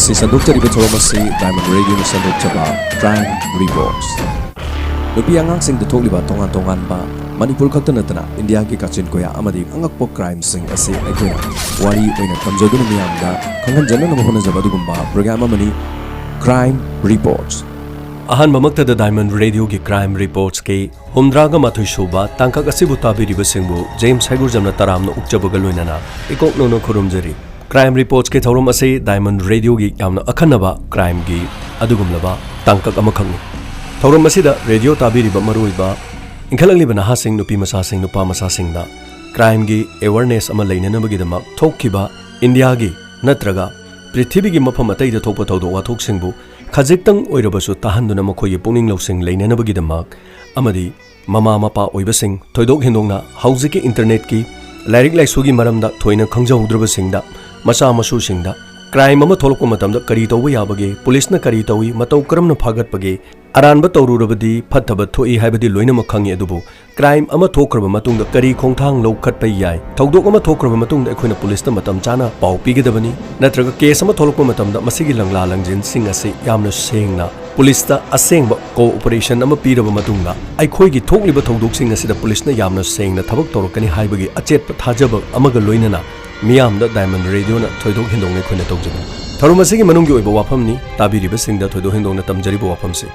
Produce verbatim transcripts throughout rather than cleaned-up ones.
ꯁꯤ ꯁꯟꯗꯣꯛꯆꯔꯤꯕ ꯊꯧꯔꯝ ꯑꯁꯤ Diamond Radioꯅ ꯁꯟꯗꯣꯛꯆꯕ Crime Reports꯫ ꯅꯨꯄꯤ ꯑꯉꯥꯡꯁꯤꯡꯗ ꯊꯣꯛꯂꯤꯕ ꯇꯣꯉꯥꯟ ꯇꯣꯉꯥꯟꯕ, ꯃꯅꯤꯄꯨꯔ ꯈꯛꯇ ꯅꯠꯇꯅ ꯏꯟꯗꯤꯌꯥꯒꯤ ꯀꯥꯆꯤꯟ ꯀꯣꯌꯥ ꯑꯃꯗꯤ ꯑꯉꯛꯄ crimeꯁꯤꯡ ꯑꯁꯤ ꯑꯩꯈꯣꯏꯅ ꯋꯥꯔꯤ ꯑꯣꯏꯅ ꯊꯝꯖꯗꯨꯅ ꯃꯤꯌꯥꯝꯗ ꯈꯪꯍꯟꯖꯅꯅꯕ ꯍꯣꯠꯅꯖꯕ ꯑꯗꯨꯒꯨꯝꯕ program ꯑꯃꯅꯤ Crime Reports꯫ ꯑꯍꯥꯟꯕꯃꯛꯇꯗ Diamond Radioꯒꯤ Crime Reportsꯀꯤ ꯍꯨꯝꯗ꯭ꯔꯥꯒ ꯃꯥꯊꯣꯏ ꯁꯨꯕ ꯇꯥꯡꯀꯛ ꯑꯁꯤꯕꯨ ꯇꯥꯕꯤꯔꯤꯕꯁꯤꯡꯕꯨ ꯖꯦꯝꯁ ꯍꯩꯒꯨꯔꯖꯝꯅ ꯇꯔꯥꯝꯅ ꯑꯣꯛꯆꯕꯒ ꯂꯣꯏꯅꯅ ꯏꯀꯣꯛ ꯅꯧꯅ ꯈꯨꯔꯨꯝꯖꯔꯤ꯫ Crime Reportsꯀꯤ ꯊꯧꯔꯝ ꯑꯁꯤ Diamond Radioꯒꯤ ꯌꯥꯝꯅ ꯑꯈꯟꯅꯕ crimeꯒꯤ ꯑꯗꯨꯒꯨꯝꯂꯕ ꯇꯥꯡꯀꯛ ꯑꯃꯈꯛꯅꯤ꯫ ꯊꯧꯔꯝ ꯑꯁꯤꯗ radio ꯇꯥꯕꯤꯔꯤꯕ ꯃꯔꯨꯑꯣꯏꯕ ꯏꯟꯈꯠꯂꯛꯂꯤꯕ ꯅꯍꯥꯁꯤꯡ, ꯅꯨꯄꯤ ꯃꯆꯥꯁꯤꯡ, ꯅꯨꯄꯥ ꯃꯆꯥꯁꯤꯡꯗ crimeꯒꯤ awareness ꯑꯃ ꯂꯩꯅꯅꯕꯒꯤꯗꯃꯛ ꯊꯣꯛꯈꯤꯕ ꯏꯟꯗꯤꯌꯥꯒꯤ ꯅꯠꯇ꯭ꯔꯒ ꯄ꯭ꯔꯤꯊꯤꯕꯤꯒꯤ ꯃꯐꯝ ꯑꯇꯩꯗ ꯊꯣꯛꯄ ꯊꯧꯗꯣꯛ ꯋꯥꯊꯣꯛꯁꯤꯡꯕꯨ ꯈꯖꯤꯛꯇꯪ ꯑꯣꯏꯔꯕꯁꯨ ꯇꯥꯍꯟꯗꯨꯅ ꯃꯈꯣꯏꯒꯤ ꯄꯨꯛꯅꯤꯡ ꯂꯧꯁꯤꯡ ꯂꯩꯅꯅꯕꯒꯤꯗꯃꯛ ꯑꯃꯗꯤ ꯃꯃꯥ ꯃꯄꯥ ꯑꯣꯏꯕꯁꯤꯡ, ꯊꯣꯏꯗꯣꯛ ꯍꯦꯟꯗꯣꯛꯅ ꯍꯧꯖꯤꯛꯀꯤ internetꯀꯤ ꯂꯥꯏꯔꯤꯛ ꯂꯥꯏꯁꯨꯒꯤ ꯃꯔꯝꯗ ꯊꯣꯏꯅ ꯈꯪꯖꯍꯧꯗ꯭ꯔꯕꯁꯤꯡꯗ, ꯃꯆꯥ ꯃꯁꯨꯁꯤꯡꯗ crime ꯑꯃ ꯊꯣꯛꯂꯛꯄ ꯃꯇꯝꯗ ꯀꯔꯤ ꯇꯧꯕ ꯌꯥꯕꯒꯦ, ꯄꯨꯂꯤꯁꯅ ꯀꯔꯤ ꯇꯧꯏ, ꯃꯇꯧ ꯀꯔꯝꯅ ꯐꯥꯒꯠꯄꯒꯦ, ꯑꯔꯥꯟꯕ ꯇꯧꯔꯨꯔꯕꯗꯤ ꯐꯠꯇꯕ ꯊꯣꯛꯏ ꯍꯥꯏꯕꯗꯤ ꯂꯣꯏꯅꯃꯛ ꯈꯪꯏ, ꯑꯗꯨꯕꯨ crime ꯑꯃ ꯊꯣꯛꯈ꯭ꯔꯕ ꯃꯇꯨꯡꯗ ꯀꯔꯤ ꯈꯣꯡꯊꯥꯡ ꯂꯧꯈꯠꯄ ꯌꯥꯏ? ꯊꯧꯗꯣꯛ ꯑꯃ ꯊꯣꯛꯈ꯭ꯔꯕ ꯃꯇꯨꯡꯗ ꯑꯩꯈꯣꯏꯅ ꯄꯨꯂꯤꯁꯇ ꯃꯇꯝ ꯆꯥꯅ ꯄꯥꯎ ꯄꯤꯒꯗꯕꯅꯤ, ꯅꯠꯇ꯭ꯔꯒ case ꯑꯃ ꯊꯣꯛꯂꯛꯄ ꯃꯇꯝꯗ ꯃꯁꯤꯒꯤ ꯂꯪꯂꯥ ꯂꯪꯖꯤꯟꯁꯤꯡ ꯑꯁꯤ ꯌꯥꯝꯅ ꯁꯦꯡꯅ ꯄꯨꯂꯤꯁꯇ ꯑꯁꯦꯡꯕ cooperation ꯑꯃ ꯄꯤꯔꯕ ꯃꯇꯨꯡꯗ ꯑꯩꯈꯣꯏꯒꯤ ꯊꯣꯛꯂꯤꯕ ꯊꯧꯗꯣꯛꯁꯤꯡ ꯑꯁꯤꯗ ꯄꯨꯂꯤꯁꯅ ꯌꯥꯝꯅ ꯁꯦꯡꯅ ꯊꯕꯛ ꯇꯧꯔꯛꯀꯅꯤ ꯍꯥꯏꯕꯒꯤ ꯑꯆꯦꯠꯄ ꯊꯥꯖꯕ ꯑꯃꯒ ꯂꯣꯏꯅꯅ ꯃꯤꯌꯥꯝꯗ Diamond Radioꯅ ꯊꯣꯏꯗꯣꯛ ꯍꯦꯟꯗꯣꯛꯅ ꯑꯩꯈꯣꯏꯅ ꯇꯧꯖꯕꯅꯤ꯫ ꯊꯧꯔꯝ ꯑꯁꯤꯒꯤ ꯃꯅꯨꯡꯒꯤ ꯑꯣꯏꯕ ꯋꯥꯐꯝꯅꯤ ꯇꯥꯕꯤꯔꯤꯕꯁꯤꯡꯗ ꯊꯣꯏꯗꯣꯛ ꯍꯦꯟꯗꯣꯛꯅ ꯇꯝꯖꯔꯤꯕ ꯋꯥꯐꯝꯁꯤ꯫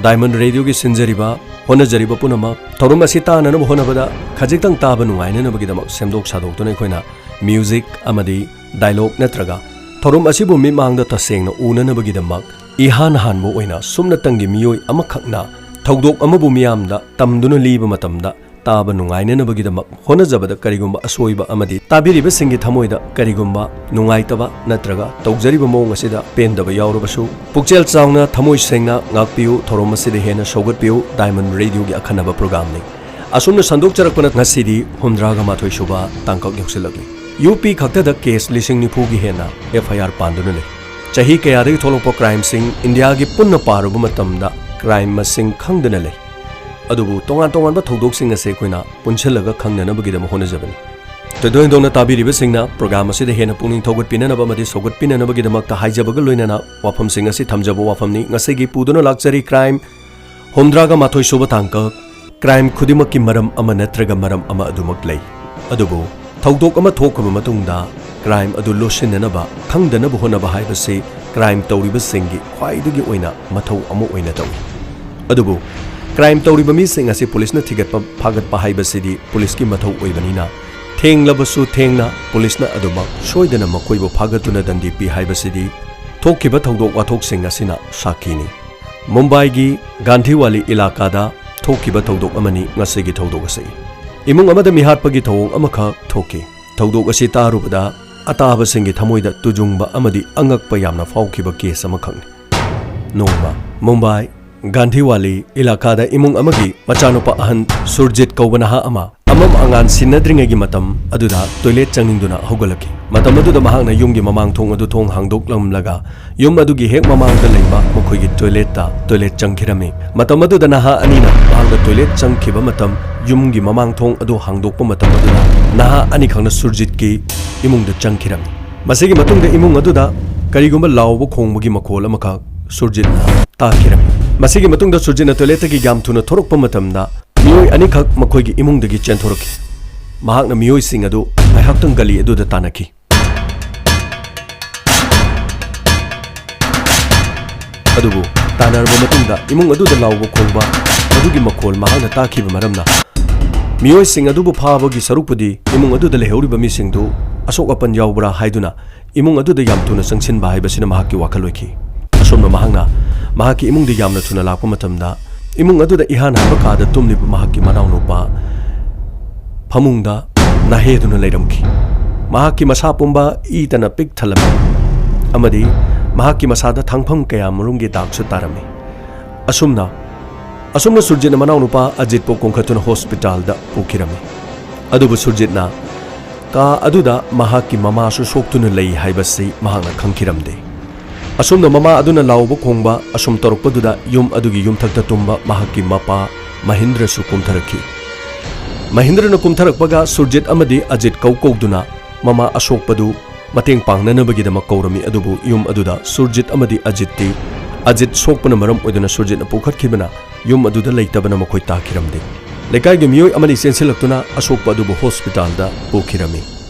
Diamond Radioꯒꯤ ꯁꯤꯟꯖꯔꯤꯕ, ꯍꯣꯠꯅꯖꯔꯤꯕ ꯄꯨꯝꯅꯃꯛ ꯊꯧꯔꯝ ꯑꯁꯤ ꯇꯥꯅꯅꯕ ꯍꯣꯠꯅꯕꯗ ꯈꯖꯤꯛꯇꯪ ꯇꯥꯕ ꯅꯨꯡꯉꯥꯏꯅꯅꯕꯒꯤꯗꯃꯛ ꯁꯦꯝꯗꯣꯛ ꯁꯥꯗꯣꯛꯇꯨꯅ ꯑꯩꯈꯣꯏꯅ music ꯑꯃꯗꯤ dialogue ꯅꯠꯇ꯭ꯔꯒ ꯊꯧꯔꯝ ꯑꯁꯤꯕꯨ ꯃꯤꯠꯃꯥꯡꯗ ꯇꯁꯦꯡꯅ ꯎꯅꯅꯕꯒꯤꯗꯃꯛ ꯏꯍꯥꯟ ꯍꯥꯟꯕ ꯑꯣꯏꯅ ꯁꯨꯞꯅꯇꯪꯒꯤ ꯃꯤꯑꯣꯏ ꯑꯃꯈꯛꯅ ꯊꯧꯗꯣꯛ ꯑꯃꯕꯨ ꯃꯤꯌꯥꯝꯗ ꯇꯝꯗꯨꯅ ꯂꯤꯕ ꯃꯇꯝꯗ ꯇꯥꯕ ꯅꯨꯡꯉꯥꯏꯅꯅꯕꯒꯤꯗꯃꯛ ꯍꯣꯠꯅꯖꯕꯗ ꯀꯔꯤꯒꯨꯝꯕ ꯑꯁꯣꯏꯕ ꯑꯃꯗꯤ ꯇꯥꯕꯤꯔꯤꯕꯁꯤꯡꯒꯤ ꯊꯃꯣꯏꯗ ꯀꯔꯤꯒꯨꯝꯕ ꯅꯨꯡꯉꯥꯏꯇꯕ ꯅꯠꯇ꯭ꯔꯒ ꯇꯧꯖꯔꯤꯕ ꯃꯑꯣꯡ ꯑꯁꯤꯗ ꯄꯦꯟꯗꯕ ꯌꯥꯎꯔꯕꯁꯨ, ꯄꯨꯛꯆꯦꯜ ꯆꯥꯎꯅ, ꯊꯃꯣꯏ ꯁꯦꯡꯅ ꯉꯥꯛꯄꯤꯌꯨ, ꯊꯧꯔꯝ ꯑꯁꯤꯗ ꯍꯦꯟꯅ ꯁꯧꯒꯠꯄꯤꯌꯨ, Diamond Radioꯒꯤ ꯑꯈꯟꯅꯕ programꯅꯤ꯫ ꯑꯁꯨꯝꯅ ꯁꯟꯗꯣꯛꯆꯔꯛꯄꯅ ꯉꯁꯤꯗꯤ ꯍꯨꯝꯗ꯭ꯔꯥꯒ ꯃꯥꯊꯣꯏ ꯁꯨꯕ ꯇꯥꯡꯀꯛ ꯌꯧꯁꯤꯜꯂꯛꯂꯤ꯫ ꯌꯨ ꯄꯤ ꯈꯛꯇꯗ case ꯂꯤꯁꯤꯡ ꯅꯤꯐꯨꯒꯤ ꯍꯦꯟꯅ F I R ꯄꯥꯟꯗꯨꯅ ꯂꯩ꯫ ꯆꯍꯤ ꯀꯌꯥꯗꯒꯤ ꯊꯣꯛꯂꯛꯄ crimeꯁꯤꯡ ꯏꯟꯗꯤꯌꯥꯒꯤ ꯄꯨꯟꯅ ꯄꯥꯔꯨꯕ ꯃꯇꯝꯗ crime ꯃꯁꯤꯡ ꯈꯪꯗꯅ ꯂꯩ꯫ ꯑꯗꯨꯕꯨ ꯇꯣꯉꯥꯟ ꯇꯣꯉꯥꯟꯕ ꯊꯧꯗꯣꯛꯁꯤꯡ ꯑꯁꯤ ꯑꯩꯈꯣꯏꯅ ꯄꯨꯟꯁꯤꯜꯂꯒ ꯈꯪꯅꯅꯕꯒꯤꯗꯃꯛ ꯍꯣꯠꯅꯖꯕꯅꯤ꯫ ꯊꯣꯏꯗꯣꯛ ꯍꯦꯟꯗꯣꯛꯅ ꯇꯥꯕꯤꯔꯤꯕꯁꯤꯡꯅ ꯄ꯭ꯔꯣꯒ꯭ꯔꯥꯝ ꯑꯁꯤꯗ ꯍꯦꯟꯅ ꯄꯨꯛꯅꯤꯡ ꯊꯧꯒꯠꯄꯤꯅꯅꯕ ꯑꯃꯗꯤ ꯁꯧꯒꯠꯄꯤꯅꯅꯕꯒꯤꯗꯃꯛꯇ ꯍꯥꯏꯖꯕꯒ ꯂꯣꯏꯅꯅ ꯋꯥꯐꯝꯁꯤꯡ ꯑꯁꯤ ꯊꯝꯖꯕ ꯋꯥꯐꯝꯅꯤ꯫ ꯉꯁꯤꯒꯤ ꯄꯨꯗꯨꯅ ꯂꯥꯛꯆꯔꯤ ꯀ꯭ꯔꯥꯏꯝ ꯍꯨꯝꯗ꯭ꯔꯥꯒ ꯃꯥꯊꯣꯏ ꯁꯨꯕ ꯇꯥꯡꯀꯛ꯫ ꯀ꯭ꯔꯥꯏꯝ ꯈꯨꯗꯤꯡꯃꯛꯀꯤ ꯃꯔꯝ ꯑꯃ ꯅꯠꯇ꯭ꯔꯒ ꯃꯔꯝ ꯑꯃ ꯑꯗꯨꯃꯛ ꯂꯩ꯫ ꯑꯗꯨꯕꯨ ꯊꯧꯗꯣꯛ ꯑꯃ ꯊꯣꯛꯈ꯭ꯔꯕ ꯃꯇꯨꯡꯗ ꯀ꯭ꯔꯥꯏꯝ ꯑꯗꯨ ꯂꯣꯠꯁꯤꯟꯅꯅꯕ, ꯈꯪꯗꯅꯕ ꯍꯣꯠꯅꯕ ꯍꯥꯏꯕꯁꯤ ꯀ꯭ꯔꯥꯏꯝ ꯇꯧꯔꯤꯕꯁꯤꯡꯒꯤ ꯈ꯭ꯋꯥꯏꯗꯒꯤ ꯑꯣꯏꯅ ꯃꯊꯧ ꯑꯃ ꯑꯣꯏꯅ ꯇꯧꯏ꯫ ꯑꯗꯨꯕꯨ ꯀ꯭ꯔꯥꯏꯝ ꯇꯧꯔꯤꯕ ꯃꯤꯁꯤꯡ ꯑꯁꯤ ꯄꯨꯂꯤꯁꯅ ꯊꯤꯒꯠꯄ ꯐꯥꯒꯠꯄ ꯍꯥꯏꯕꯁꯤꯗꯤ ꯄꯨꯂꯤꯁꯀꯤ ꯃꯊꯧ ꯑꯣꯏꯕꯅꯤꯅ, ꯊꯦꯡꯂꯕꯁꯨ ꯊꯦꯡꯅ ꯄꯨꯂꯤꯁꯅ ꯑꯗꯨꯃꯛ ꯁꯣꯏꯗꯅ ꯃꯈꯣꯏꯕꯨ ꯐꯥꯒꯠꯇꯨꯅ ꯗꯟꯗꯤ ꯄꯤ ꯍꯥꯏꯕꯁꯤꯗꯤ ꯊꯣꯛꯈꯤꯕ ꯊꯧꯗꯣꯛ ꯋꯥꯊꯣꯛꯁꯤꯡ ꯑꯁꯤꯅ ꯁꯥꯈꯤꯅꯤ꯫ ꯃꯨꯝꯕꯥꯏꯒꯤ ꯒꯥꯟꯙꯤꯋꯥꯂꯤ ꯏꯂꯥꯀꯥꯗ ꯊꯣꯛꯈꯤꯕ ꯊꯧꯗꯣꯛ ꯑꯃꯅꯤ ꯉꯁꯤꯒꯤ ꯊꯧꯗꯣꯛ ꯑꯁꯤ꯫ ꯏꯃꯨꯡ ꯑꯃꯗ ꯃꯤꯍꯥꯠꯄꯒꯤ ꯊꯧꯑꯣꯡ ꯑꯃꯈꯛ ꯊꯣꯛꯈꯤ꯫ ꯊꯧꯗꯣꯛ ꯑꯁꯤ ꯇꯥꯔꯨꯕꯗ ꯑꯇꯥꯕꯁꯤꯡꯒꯤ ꯊꯃꯣꯏꯗ ꯇꯨꯖꯨꯡꯕ ꯑꯃꯗꯤ ꯑꯉꯛꯄ ꯌꯥꯝꯅ ꯐꯥꯎꯈꯤꯕ ꯀꯦꯁ ꯑꯃꯈꯛꯅꯤ꯫ ꯅꯣꯡꯃ ꯃꯨꯝꯕꯥꯏ ꯒꯥꯟꯙꯤꯋꯥꯂꯤ ꯏꯂꯥꯀꯥꯗ ꯏꯃꯨꯡ ꯑꯃꯒꯤ ꯃꯆꯥꯅꯨꯄꯥ ꯑꯍꯟ ꯁꯨꯔꯖꯤꯠ ꯀꯧꯕ ꯅꯍꯥ ꯑꯃ ꯑꯃꯝ ꯑꯉꯥꯟ ꯁꯤꯟꯅꯗ꯭ꯔꯤꯉꯩꯒꯤ ꯃꯇꯝ ꯑꯗꯨꯗ ꯇꯣꯏꯂꯦꯠ ꯆꯪꯅꯤꯡꯗꯨꯅ ꯍꯧꯒꯠꯂꯛꯈꯤ꯫ ꯃꯇꯝ ꯑꯗꯨꯗ ꯃꯍꯥꯛꯅ ꯌꯨꯝꯒꯤ ꯃꯃꯥꯡ ꯊꯣꯡ ꯑꯗꯨ ꯊꯣꯡ ꯍꯥꯡꯗꯣꯛꯂꯝꯂꯒ ꯌꯨꯝ ꯑꯗꯨꯒꯤ ꯍꯦꯛ ꯃꯃꯥꯡꯗ ꯂꯩꯕ ꯃꯈꯣꯏꯒꯤ ꯇꯣꯏꯂꯦꯠꯇ ꯇꯣꯏꯂꯦꯠ ꯆꯪꯈꯤꯔꯝꯃꯤ꯫ ꯃꯇꯝ ꯑꯗꯨꯗ ꯅꯍꯥ ꯑꯅꯤꯅ ꯃꯍꯥꯛꯅ ꯇꯣꯏꯂꯦꯠ ꯆꯪꯈꯤꯕ ꯃꯇꯝ, ꯌꯨꯝꯒꯤ ꯃꯃꯥꯡ ꯊꯣꯡ ꯑꯗꯨ ꯍꯥꯡꯗꯣꯛꯄ ꯃꯇꯝ ꯑꯗꯨꯗ ꯅꯍꯥ ꯑꯅꯤꯈꯛꯅ ꯁꯨꯔꯖꯤꯠꯀꯤ ꯏꯃꯨꯡꯗ ꯆꯪꯈꯤꯔꯝꯃꯤ꯫ ꯃꯁꯤꯒꯤ ꯃꯇꯨꯡꯗ ꯏꯃꯨꯡ ꯑꯗꯨꯗ ꯀꯔꯤꯒꯨꯝꯕ ꯂꯥꯎꯕ ꯈꯣꯡꯕꯒꯤ ꯃꯈꯣꯜ ꯑꯃꯈꯛ ꯁꯨꯔꯖꯤꯠꯅ ꯇꯥꯈꯤꯔꯝꯃꯤ꯫ ꯃꯁꯤꯒꯤ ꯃꯇꯨꯡꯗ ꯁꯨꯔꯖꯤꯠꯅ ꯇꯣꯏꯂꯦꯠꯇꯒꯤ ꯌꯥꯝ ꯊꯨꯅ ꯊꯣꯔꯛꯄ ꯃꯇꯝꯗ ꯃꯤꯑꯣꯏ ꯑꯅꯤꯈꯛ ꯃꯈꯣꯏꯒꯤ ꯏꯃꯨꯡꯗꯒꯤ ꯆꯦꯟꯊꯣꯔꯛꯈꯤ꯫ ꯃꯍꯥꯛꯅ ꯃꯤꯑꯣꯏꯁꯤꯡ ꯑꯗꯨ ꯉꯥꯏꯍꯥꯛꯇꯪ ꯒꯂꯤ ꯑꯗꯨꯗ ꯇꯥꯟꯅꯈꯤ꯫ ꯑꯗꯨꯕꯨ ꯇꯥꯟꯅꯔꯕ ꯃꯇꯨꯡꯗ ꯏꯃꯨꯡ ꯑꯗꯨꯗ ꯂꯥꯎꯕ ꯈꯣꯡꯕ ꯑꯗꯨꯒꯤ ꯃꯈꯣꯜ ꯃꯍꯥꯛꯅ ꯇꯥꯈꯤꯕ ꯃꯔꯝꯅ, ꯃꯤꯑꯣꯏꯁꯤꯡ ꯑꯗꯨꯕꯨ ꯐꯥꯕꯒꯤ ꯁꯔꯨꯛꯄꯨꯗꯤ ꯏꯃꯨꯡ ꯑꯗꯨꯗ ꯂꯩꯍꯧꯔꯤꯕ ꯃꯤꯁꯤꯡꯗꯨ ꯑꯁꯣꯛ ꯑꯄꯟ ꯌꯥꯎꯕ꯭ꯔꯥ ꯍꯥꯏꯗꯨꯅ ꯏꯃꯨꯡ ꯑꯗꯨꯗ ꯌꯥꯝ ꯊꯨꯅ ꯆꯪꯁꯤꯟꯕ ꯍꯥꯏꯕꯁꯤꯅ ꯃꯍꯥꯛꯀꯤ ꯋꯥꯈꯜ ꯑꯣꯏꯈꯤ꯫ ꯑꯁꯣꯝꯅ ꯃꯍꯥꯛꯅ ꯃꯍꯥꯛꯀꯤ ꯏꯃꯨꯡꯗ ꯌꯥꯝꯅ ꯊꯨꯅ ꯂꯥꯛꯄ ꯃꯇꯝꯗ, ꯏꯃꯨꯡ ꯑꯗꯨꯗ ꯏꯍꯥꯟ ꯍꯥꯟꯕ ꯀꯥꯗ ꯇꯨꯝꯂꯤꯕ ꯃꯍꯥꯛꯀꯤ ꯃꯅꯥꯎꯅꯨꯄꯥ ꯐꯃꯨꯡꯗ ꯅꯥꯍꯦꯗꯨꯅ ꯂꯩꯔꯝꯈꯤ꯫ ꯃꯍꯥꯛꯀꯤ ꯃꯁꯥ ꯄꯨꯝꯕ ꯏꯇꯅ ꯄꯤꯛ ꯊꯜꯂꯝꯃꯤ ꯑꯃꯗꯤ ꯃꯍꯥꯛꯀꯤ ꯃꯁꯥꯗ ꯊꯥꯡꯐꯝ ꯀꯌꯥ ꯃꯔꯨꯝꯒꯤ ꯗꯥꯛꯁꯨ ꯇꯥꯔꯝꯃꯤ꯫ ꯑꯁꯨꯝꯅ, ꯑꯁꯨꯝꯅ ꯁꯨꯔꯖꯤꯠꯅ ꯃꯅꯥꯎꯅꯨꯄꯥ ꯑꯖꯤꯠꯄꯨ ꯀꯣꯟꯈꯠꯇꯨꯅ ꯍꯣꯁꯄꯤꯇꯥꯜꯗ ꯄꯨꯈꯤꯔꯝꯃꯤ꯫ ꯑꯗꯨꯕꯨ ꯁꯨꯔꯖꯤꯠꯅ ꯀꯥ ꯑꯗꯨꯗ ꯃꯍꯥꯛꯀꯤ ꯃꯃꯥꯁꯨ ꯁꯣꯛꯇꯨꯅ ꯂꯩ ꯍꯥꯏꯕꯁꯤ ꯃꯍꯥꯛꯅ ꯈꯪꯈꯤꯔꯝꯗꯦ꯫ ꯑꯁꯨꯝꯅ ꯃꯃꯥ ꯑꯗꯨꯅ ꯂꯥꯎꯕ ꯈꯣꯡꯕ ꯑꯁꯨꯝ ꯇꯧꯔꯛꯄꯗꯨꯗ ꯌꯨꯝ ꯑꯗꯨꯒꯤ ꯌꯨꯝꯊꯛꯇ ꯇꯨꯝꯕ ꯃꯍꯥꯛꯀꯤ ꯃꯄꯥ ꯃꯍꯤꯟꯗ꯭ꯔꯁꯨ ꯀꯨꯝꯊꯔꯛꯈꯤ꯫ ꯃꯍꯤꯟꯗ꯭ꯔꯅ ꯀꯨꯝꯊꯔꯛꯄꯒ ꯁꯨꯔꯖꯤꯠ ꯑꯃꯗꯤ ꯑꯖꯤꯠ ꯀꯧ ꯀꯧꯗꯨꯅ ꯃꯃꯥ ꯑꯁꯣꯛꯄꯗꯨ ꯃꯇꯦꯡ ꯄꯥꯡꯅꯅꯕꯒꯤꯗꯃꯛ ꯀꯧꯔꯝꯃꯤ꯫ ꯑꯗꯨꯕꯨ ꯌꯨꯝ ꯑꯗꯨꯗ ꯁꯨꯔꯖꯤꯠ ꯑꯃꯗꯤ ꯑꯖꯤꯠꯇꯤ, ꯑꯖꯤꯠ ꯁꯣꯛꯄꯅ ꯃꯔꯝ ꯑꯣꯏꯗꯨꯅ ꯁꯨꯔꯖꯤꯠꯅ ꯄꯨꯈꯠꯈꯤꯕꯅ ꯌꯨꯝ ꯑꯗꯨꯗ ꯂꯩꯇꯕꯅ ꯃꯈꯣꯏ ꯇꯥꯈꯤꯔꯝꯗꯦ꯫ ꯂꯩꯀꯥꯏꯒꯤ ꯃꯤꯑꯣꯏ ꯑꯃꯅꯤ ꯆꯦꯟꯁꯤꯜꯂꯛꯇꯨꯅ ꯑꯁꯣꯛꯄ ꯑꯗꯨꯕꯨ ꯍꯣꯁꯄꯤꯇꯥꯜꯗ ꯄꯨꯈꯤꯔꯝꯃꯤ꯫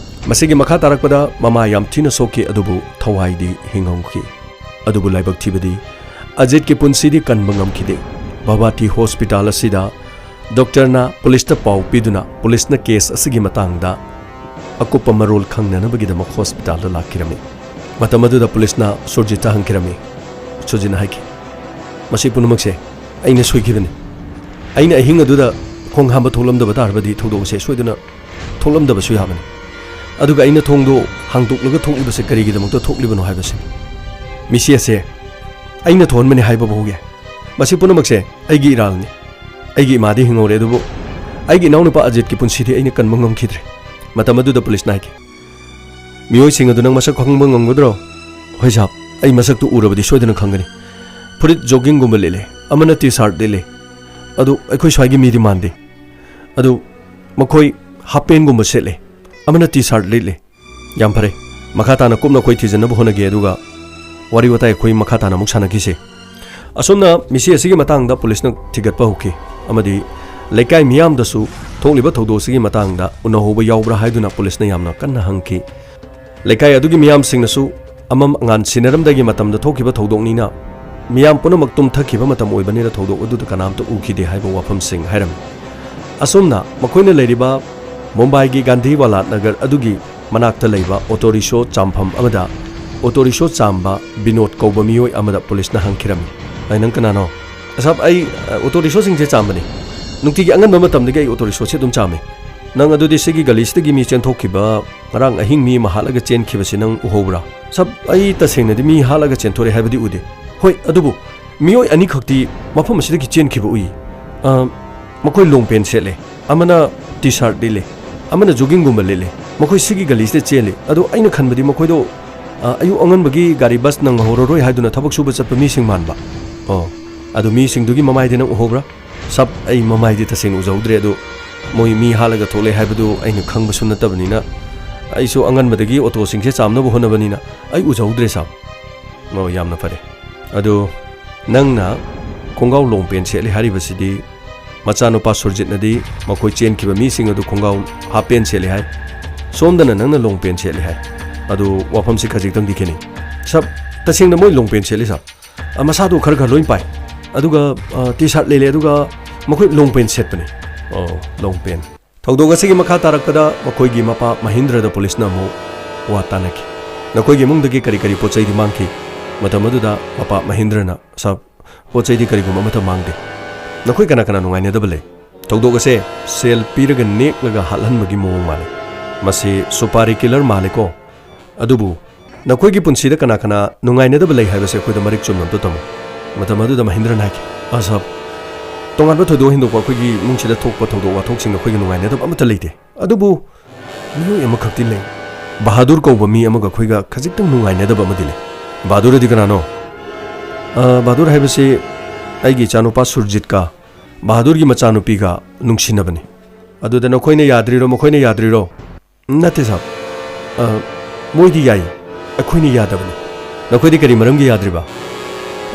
ꯃꯁꯤꯒꯤ ꯃꯈꯥ ꯇꯥꯔꯛꯄꯗ ꯃꯃꯥ ꯌꯥꯝ ꯊꯤꯅ ꯁꯣꯛꯈꯤ, ꯑꯗꯨꯕꯨ ꯊꯋꯥꯏꯗꯤ ꯍꯤꯡꯍꯧꯈꯤ꯫ ꯑꯗꯨꯕꯨ ꯂꯥꯏꯕꯛ ꯊꯤꯕꯗꯤ ꯑꯖꯤꯠꯀꯤ ꯄꯨꯟꯁꯤꯗꯤ ꯀꯟꯕ ꯉꯝꯈꯤꯗꯦ꯫ ꯚꯥꯚꯥꯇꯤ ꯍꯣꯁꯄꯤꯇꯥꯜ ꯑꯁꯤꯗ ꯗꯣꯛꯇꯔꯅ ꯄꯨꯂꯤꯁꯇ ꯄꯥꯎ ꯄꯤꯗꯨꯅ ꯄꯨꯂꯤꯁꯅ ꯀꯦꯁ ꯑꯁꯤꯒꯤ ꯃꯇꯥꯡꯗ ꯑꯀꯨꯞꯄ ꯃꯔꯣꯜ ꯈꯪꯅꯅꯕꯒꯤꯗꯃꯛ ꯍꯣꯁꯄꯤꯇꯥꯜꯗ ꯂꯥꯛꯈꯤꯔꯝꯃꯤ꯫ ꯃꯇꯝ ꯑꯗꯨꯗ ꯄꯨꯂꯤꯁꯅ ꯁꯨꯔꯖꯤꯠꯇ ꯍꯪꯈꯤꯔꯝꯃꯤ꯫ ꯁꯨꯔꯖꯤꯠꯅ ꯍꯥꯏꯈꯤ, "ꯃꯁꯤ ꯄꯨꯝꯅꯃꯛꯁꯦ ꯑꯩꯅ ꯁꯣꯏꯈꯤꯕꯅꯤ꯫ ꯑꯩꯅ ꯑꯍꯤꯡ ꯑꯗꯨꯗ ꯈꯣꯡ ꯍꯥꯝꯕ ꯊꯣꯛꯂꯝꯗꯕ ꯇꯥꯔꯕꯗꯤ ꯊꯧꯗꯣꯛ ꯑꯁꯦ ꯁꯣꯏꯗꯅ ꯊꯣꯛꯂꯝꯗꯕꯁꯨ ꯌꯥꯕꯅꯤ꯫ ꯑꯗꯨꯒ ꯑꯩꯅ ꯊꯣꯡꯗꯣ ꯍꯥꯡꯗꯣꯛꯂꯒ ꯊꯣꯛꯂꯤꯕꯁꯦ ꯀꯔꯤꯒꯤꯗꯃꯛꯇ ꯊꯣꯛꯂꯤꯕꯅꯣ ꯍꯥꯏꯕꯁꯤꯅꯤ꯫ ꯃꯤꯁꯤ ꯑꯁꯦ ꯑꯩꯅ ꯊꯣꯛꯍꯟꯕꯅꯤ ꯍꯥꯏꯕ ꯐꯥꯎꯒꯤ꯫ ꯃꯁꯤ ꯄꯨꯝꯅꯃꯛꯁꯦ ꯑꯩꯒꯤ ꯏꯔꯥꯜꯅꯤ꯫ ꯑꯩꯒꯤ ꯏꯃꯥꯗꯤ ꯍꯤꯡꯍꯧꯔꯦ, ꯑꯗꯨꯕꯨ ꯑꯩꯒꯤ ꯏꯅꯥꯎꯅꯨꯄꯥ ꯑꯖꯤꯠꯀꯤ ꯄꯨꯟꯁꯤꯗꯤ ꯑꯩꯅ ꯀꯟꯕ ꯉꯝꯈꯤꯗ꯭ꯔꯦ"꯫ ꯃꯇꯝ ꯑꯗꯨꯗ ꯄꯨꯂꯤꯁꯅ ꯍꯥꯏꯈꯤ, "ꯃꯤꯑꯣꯏꯁꯤꯡ ꯑꯗꯨ ꯅꯪ ꯃꯁꯛ ꯈꯪꯕ ꯉꯝꯒꯗ꯭ꯔꯣ?" "ꯍꯣꯏ ꯁꯥꯕ, ꯑꯩ ꯃꯁꯛꯇꯨ ꯎꯔꯕꯗꯤ ꯁꯣꯏꯗꯅ ꯈꯪꯒꯅꯤ꯫ ꯐꯨꯔꯤꯠ ꯖꯣꯒꯤꯡꯒꯨꯝꯕ ꯂꯤꯠꯂꯦ, ꯑꯃꯅ ꯇꯤ ꯁꯥꯔꯠ ꯂꯤꯠꯂꯦ꯫ ꯑꯗꯨ ꯑꯩꯈꯣꯏ ꯁ꯭ꯋꯥꯏꯒꯤ ꯃꯤꯗꯤ ꯃꯥꯟꯗꯦ꯫ ꯑꯗꯨ ꯃꯈꯣꯏ ꯍꯥꯞ ꯄꯦꯟꯒꯨꯝꯕ ꯁꯦꯠꯂꯦ, ꯑꯃꯅ ꯇꯤ ꯁꯥꯔꯠ ꯂꯤꯠꯂꯦ"꯫ "ꯌꯥꯝ ꯐꯔꯦ, ꯃꯈꯥ ꯇꯥꯅ ꯀꯨꯞꯅ ꯑꯩꯈꯣꯏ ꯊꯤꯖꯤꯟꯅꯕ ꯍꯣꯠꯅꯒꯦ, ꯑꯗꯨꯒ ꯋꯥꯔꯤ ꯋꯥꯇꯥꯏ ꯑꯩꯈꯣꯏ ꯃꯈꯥ ꯇꯥꯅ ꯑꯃꯨꯛ ꯁꯥꯟꯅꯈꯤꯁꯦ"꯫ ꯑꯁꯨꯝꯅ ꯃꯤꯁꯤ ꯑꯁꯤꯒꯤ ꯃꯇꯥꯡꯗ ꯄꯨꯂꯤꯁꯅ ꯊꯤꯒꯠꯄ ꯍꯧꯈꯤ ꯑꯃꯗꯤ ꯂꯩꯀꯥꯏ ꯃꯤꯌꯥꯝꯗꯁꯨ ꯊꯣꯛꯂꯤꯕ ꯊꯧꯗꯣꯛ ꯑꯁꯤꯒꯤ ꯃꯇꯥꯡꯗ ꯎꯅꯍꯧꯕ ꯌꯥꯎꯕ꯭ꯔꯥ ꯍꯥꯏꯗꯨꯅ ꯄꯨꯂꯤꯁꯅ ꯌꯥꯝꯅ ꯀꯟꯅ ꯍꯪꯈꯤ꯫ ꯂꯩꯀꯥꯏ ꯑꯗꯨꯒꯤ ꯃꯤꯌꯥꯝꯁꯤꯡꯅꯁꯨ ꯑꯃꯝ ꯑꯉꯥꯟ ꯁꯤꯟꯅꯔꯝꯗꯥꯏꯒꯤ ꯃꯇꯝꯗ ꯊꯣꯛꯈꯤꯕ ꯊꯧꯗꯣꯛꯅꯤꯅ ꯃꯤꯌꯥꯝ ꯄꯨꯝꯅꯃꯛ ꯇꯨꯝꯊꯈꯤꯕ ꯃꯇꯝ ꯑꯣꯏꯕꯅꯤꯅ ꯊꯧꯗꯣꯛ ꯑꯗꯨꯗ ꯀꯅꯥꯝꯇ ꯎꯈꯤꯗꯦ ꯍꯥꯏꯕ ꯋꯥꯐꯝꯁꯤꯡ ꯍꯥꯏꯔꯝꯃꯤ꯫ ꯑꯁꯨꯝꯅ ꯃꯈꯣꯏꯅ ꯂꯩꯔꯤꯕ ꯃꯨꯝꯕꯥꯏꯒꯤ ꯒꯥꯟꯙꯤꯋꯥꯂꯥ ꯅꯒꯔ ꯑꯗꯨꯒꯤ ꯃꯅꯥꯛꯇ ꯂꯩꯕ ꯑꯣꯇꯣ ꯔꯤꯛꯁꯣ ꯆꯥꯝꯐꯝ ꯑꯃꯗ ꯑꯣꯇꯣ ꯔꯤꯛꯁꯣ ꯆꯥꯝꯕ ꯕꯤꯅꯣꯗ ꯀꯧꯕ ꯃꯤꯑꯣꯏ ꯑꯃꯗ ꯄꯨꯂꯤꯁꯅ ꯍꯪꯈꯤꯔꯝꯃꯤ, "ꯑꯩ, ꯅꯪ ꯀꯅꯥꯅꯣ?" "ꯑꯁꯥꯞ, ꯑꯩ, ꯑ, ꯑꯣꯇꯣ ꯔꯤꯛꯁꯣꯁꯤꯡꯁꯦ ꯆꯥꯝꯕꯅꯤ꯫ ꯅꯨꯡꯇꯤꯒꯤ ꯑꯉꯟꯕ ꯃꯇꯝꯗꯒꯤ ꯑꯩ ꯑꯣꯇꯣ ꯔꯤꯛꯁꯣꯁꯦ ꯑꯗꯨꯝ ꯆꯥꯝꯃꯤ꯫ ꯅꯪ ꯑꯗꯨꯗꯤ ꯁꯤꯒꯤ ꯒꯂꯤꯁꯤꯗꯒꯤ ꯃꯤ ꯆꯦꯟꯊꯣꯛꯈꯤꯕ, ꯉꯔꯥꯡ ꯑꯍꯤꯡ ꯃꯤ ꯑꯃ ꯍꯥꯠꯂꯒ ꯆꯦꯟꯈꯤꯕꯁꯤ ꯅꯪ ꯎꯍꯧꯕ꯭ꯔꯥ?" "ꯑꯁꯥꯞ, ꯑꯩ ꯇꯁꯦꯡꯅꯗꯤ ꯃꯤ ꯍꯥꯠꯂꯒ ꯆꯦꯟꯊꯣꯔꯛꯑꯦ ꯍꯥꯏꯕꯗꯤ ꯎꯗꯦ꯫ ꯍꯣꯏ, ꯑꯗꯨꯕꯨ ꯃꯤꯑꯣꯏ ꯑꯅꯤꯈꯛꯇꯤ ꯃꯐꯝ ꯑꯁꯤꯗꯒꯤ ꯆꯦꯟꯈꯤꯕ ꯎꯏ꯫ ꯑ, ꯃꯈꯣꯏ ꯂꯣꯡ ꯄꯦꯟ ꯁꯦꯠꯂꯦ, ꯑꯃꯅ ꯇꯤ ꯁꯥꯔꯠ ꯂꯤꯠꯂꯦ, ꯑꯃꯅ ꯖꯣꯒꯤꯡꯒꯨꯝꯕ ꯂꯤꯠꯂꯦ꯫ ꯃꯈꯣꯏ ꯁꯤꯒꯤ ꯒꯂꯤꯁꯤꯗ ꯆꯦꯜꯂꯤ꯫ ꯑꯗꯣ ꯑꯩꯅ ꯈꯟꯕꯗꯤ ꯃꯈꯣꯏꯗꯣ, ꯑ, ꯑꯌꯨꯛ ꯑꯉꯟꯕꯒꯤ ꯒꯥꯔꯤ ꯕꯁ ꯅꯪꯍꯧꯔꯔꯣꯏ ꯍꯥꯏꯗꯨꯅ ꯊꯕꯛ ꯁꯨꯕ ꯆꯠꯄ ꯃꯤꯁꯤꯡ ꯃꯥꯟꯕ"꯫ "ꯑꯣ, ꯑꯗꯨ ꯃꯤꯁꯤꯡꯗꯨꯒꯤ ꯃꯃꯥꯏꯗꯤ ꯅꯪ ꯎꯍꯧꯕ꯭ꯔꯥ?" "ꯁꯥꯞ, ꯑꯩ ꯃꯃꯥꯏꯗꯤ ꯇꯁꯦꯡꯅ ꯎꯖꯍꯧꯗ꯭ꯔꯦ, ꯑꯗꯨ ꯃꯣꯏ ꯃꯤ ꯍꯥꯠꯂꯒ ꯊꯣꯛꯂꯛꯑꯦ ꯍꯥꯏꯕꯗꯨ ꯑꯩꯅ ꯈꯪꯕꯁꯨ ꯅꯠꯇꯕꯅꯤꯅ, ꯑꯩꯁꯨ ꯑꯉꯟꯕꯗꯒꯤ ꯑꯣꯇꯣꯁꯤꯡꯁꯦ ꯆꯥꯝꯅꯕ ꯍꯣꯠꯅꯕꯅꯤꯅ ꯑꯩ ꯎꯖꯍꯧꯗ꯭ꯔꯦ ꯁꯥꯕ꯫ ꯑꯣ, ꯌꯥꯝꯅ ꯐꯔꯦ꯫ ꯑꯗꯨ ꯅꯪꯅ ꯈꯣꯡꯒ꯭ꯔꯥꯎ ꯂꯣꯡ ꯄꯦꯟ ꯁꯦꯠꯂꯤ ꯍꯥꯏꯔꯤꯕꯁꯤꯗꯤ, ꯃꯆꯥꯅꯨꯄꯥ ꯁꯨꯔꯖꯤꯠꯅꯗꯤ ꯃꯈꯣꯏ ꯆꯦꯟꯈꯤꯕ ꯃꯤꯁꯤꯡ ꯑꯗꯨ ꯈꯣꯡꯒ꯭ꯔꯥꯎ ꯍꯥꯞ ꯄꯦꯟ ꯁꯦꯠꯂꯤ ꯍꯥꯏ, ꯁꯣꯝꯗꯅ ꯅꯪꯅ ꯂꯣꯡ ꯄꯦꯟ ꯁꯦꯠꯂꯤ ꯍꯥꯏ꯫ ꯑꯗꯨ ꯋꯥꯐꯝꯁꯤ ꯈꯖꯤꯛꯇꯪꯗꯤ ꯈꯦꯠꯅꯩ꯫ ꯁꯥꯕ, ꯇꯁꯦꯡꯅ ꯃꯣꯏ ꯂꯣꯡ ꯄꯦꯟ ꯁꯦꯠꯂꯤ ꯁꯥꯕ꯫ ꯑ, ꯃꯁꯥꯗꯣ ꯈꯔ ꯈꯔ ꯂꯣꯏ ꯄꯥꯏ꯫ ꯑꯗꯨꯒ, ꯑ, ꯇꯤ ꯁꯥꯔꯠ ꯂꯩꯔꯦ, ꯑꯗꯨꯒ ꯃꯈꯣꯏ ꯂꯣꯡ ꯄꯦꯟ ꯁꯦꯠꯄꯅꯤ꯫ ꯑꯣ, ꯂꯣꯡ ꯄꯦꯟ꯫ ꯊꯧꯗꯣꯛ ꯑꯁꯤꯒꯤ ꯃꯈꯥ ꯇꯥꯔꯛꯄꯗ ꯃꯈꯣꯏꯒꯤ ꯃꯄꯥ ꯃꯍꯤꯟꯗ꯭ꯔꯗ ꯄꯨꯂꯤꯁꯅ ꯑꯃꯨꯛ ꯋꯥ ꯇꯥꯅꯈꯤ꯫ "ꯅꯈꯣꯏꯒꯤ ꯏꯃꯨꯡꯗꯒꯤ ꯀꯔꯤ ꯀꯔꯤ ꯄꯣꯠ ꯆꯩꯗꯤ ꯃꯥꯡꯈꯤ?" ꯃꯇꯝ ꯑꯗꯨꯗ ꯃꯄꯥ ꯃꯍꯤꯟꯗ꯭ꯔꯅ, "ꯁꯥꯕ, ꯄꯣꯠ ꯆꯩꯗꯤ ꯀꯔꯤꯒꯨꯝꯕ ꯑꯃꯠꯇ ꯃꯥꯡꯗꯦ꯫ ꯅꯈꯣꯏ ꯀꯅꯥ ꯀꯅꯥ ꯅꯨꯡꯉꯥꯏꯅꯗꯕ ꯂꯩ? ꯊꯧꯗꯣꯛ ꯑꯁꯦ ꯁꯦꯜ ꯄꯤꯔꯒ ꯅꯦꯛꯂꯒ ꯍꯥꯠꯍꯟꯕꯒꯤ ꯃꯑꯣꯡ ꯃꯥꯜꯂꯤ꯫ ꯃꯁꯤ ꯁꯨꯄꯥꯔꯤ ꯀꯤꯂꯔ ꯃꯥꯜꯂꯦꯀꯣ꯫ ꯑꯗꯨꯕꯨ ꯅꯈꯣꯏꯒꯤ ꯄꯨꯟꯁꯤꯗ ꯀꯅꯥ ꯀꯅꯥ ꯅꯨꯡꯉꯥꯏꯅꯗꯕ ꯂꯩ ꯍꯥꯏꯕꯁꯦ ꯑꯩꯈꯣꯏꯗ ꯃꯔꯤꯛ ꯆꯨꯝꯅ ꯑꯝꯇ ꯇꯝꯃꯨ꯫" ꯃꯇꯝ ꯑꯗꯨꯗ ꯃꯍꯤꯟꯗ꯭ꯔꯅ ꯍꯥꯏꯈꯤ, "ꯑ ꯁꯥꯕ, ꯇꯣꯉꯥꯟꯕ ꯊꯣꯏꯗꯣꯛ ꯍꯦꯟꯗꯣꯛꯄ ꯑꯩꯈꯣꯏꯒꯤ ꯏꯃꯨꯡꯁꯤꯗ ꯊꯣꯛꯄ ꯊꯧꯗꯣꯛ ꯋꯥꯊꯣꯛꯁꯤꯡꯗ ꯑꯩꯈꯣꯏꯒ ꯅꯨꯡꯉꯥꯏꯅꯗꯕ ꯑꯃꯠꯇ ꯂꯩꯇꯦ꯫ ꯑꯗꯨꯕꯨ ꯃꯤꯑꯣꯏ ꯑꯃꯈꯛꯇꯤ ꯂꯩ꯫ ꯕꯍꯥꯗꯨꯔ ꯀꯧꯕ ꯃꯤ ꯑꯃꯒ ꯑꯩꯈꯣꯏꯒ ꯈꯖꯤꯛꯇꯪ ꯅꯨꯡꯉꯥꯏꯅꯗꯕ ꯑꯃꯗꯤ ꯂꯩ꯫" "ꯕꯍꯥꯗꯨꯔ ꯑꯗꯤ ꯀꯅꯥꯅꯣ?" "ꯑ, ꯕꯍꯥꯗꯨꯔ ꯍꯥꯏꯕꯁꯤ ꯑꯩꯒꯤ ꯏꯆꯥꯅꯨꯄꯥ ꯁꯨꯔꯖꯤꯠꯀ ꯕꯍꯥꯗꯨꯔꯒꯤ ꯃꯆꯥꯅꯨꯄꯤꯒ ꯅꯨꯡꯁꯤꯅꯕꯅꯤ꯫" "ꯑꯗꯨꯗ ꯅꯈꯣꯏꯅ ꯌꯥꯗ꯭ꯔꯤꯔꯣ, ꯃꯈꯣꯏꯅ ꯌꯥꯗ꯭ꯔꯤꯔꯣ?" "ꯅꯠꯇꯦ ꯁꯥꯕ, ꯑ, ꯃꯣꯏꯗꯤ ꯌꯥꯏ, ꯑꯩꯈꯣꯏꯅ ꯌꯥꯗꯕꯅꯤ꯫" "ꯅꯈꯣꯏꯗꯤ ꯀꯔꯤ ꯃꯔꯝꯒꯤ ꯌꯥꯗ꯭ꯔꯤꯕ?"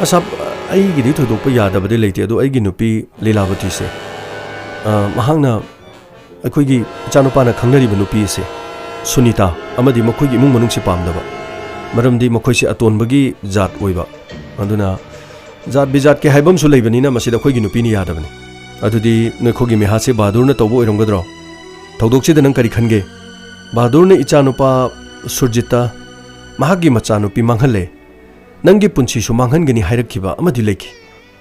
"ꯑ ꯁꯥꯕ, ꯑꯩꯒꯤꯗꯤ ꯊꯣꯏꯗꯣꯛꯄ ꯌꯥꯗꯕꯗꯤ ꯂꯩꯇꯦ, ꯑꯗꯣ ꯑꯩꯒꯤ ꯅꯨꯄꯤ ꯂꯤꯂꯥꯕꯇꯤꯁꯦ, ꯑ, ꯃꯍꯥꯛꯅ ꯑꯩꯈꯣꯏꯒꯤ ꯏꯆꯥꯅꯨꯄꯥꯅ ꯈꯪꯅꯔꯤꯕ ꯅꯨꯄꯤ ꯑꯁꯦ, ꯁꯨꯅꯤꯇꯥ, ꯑꯃꯗꯤ ꯃꯈꯣꯏꯒꯤ ꯏꯃꯨꯡ ꯃꯅꯨꯡꯁꯤ ꯄꯥꯝꯗꯕ, ꯃꯔꯝꯗꯤ ꯃꯈꯣꯏꯁꯤ ꯑꯇꯣꯟꯕꯒꯤ ꯖꯥꯠ ꯑꯣꯏꯕ, ꯑꯗꯨꯅ ꯖꯥꯠ ꯕꯤꯖꯥꯠꯀꯤ ꯍꯥꯏꯕ ꯑꯃꯁꯨ ꯂꯩꯕꯅꯤꯅ ꯃꯁꯤꯗ ꯑꯩꯈꯣꯏꯒꯤ ꯅꯨꯄꯤꯅ ꯌꯥꯗꯕꯅꯤ꯫" "ꯑꯗꯨꯗꯤ ꯅꯈꯣꯏꯒꯤ ꯃꯤꯍꯥꯠꯁꯦ ꯕꯍꯥꯗꯨꯔꯅ ꯇꯧꯕ ꯑꯣꯏꯔꯝꯒꯗ꯭ꯔꯣ? ꯊꯧꯗꯣꯛꯁꯤꯗ ꯅꯪ ꯀꯔꯤ ꯈꯟꯒꯦ?" "ꯕꯍꯥꯗꯨꯔꯅ ꯏꯆꯥꯅꯨꯄꯥ ꯁꯨꯔꯖꯤꯠꯇ ꯃꯍꯥꯛꯀꯤ ꯃꯆꯥꯅꯨꯄꯤ ꯃꯥꯡꯍꯜꯂꯦ, ꯅꯪꯒꯤ ꯄꯨꯟꯁꯤꯁꯨ ꯃꯥꯡꯍꯟꯒꯅꯤ ꯍꯥꯏꯔꯛꯈꯤꯕ ꯑꯃꯗꯤ ꯂꯩꯈꯤ꯫"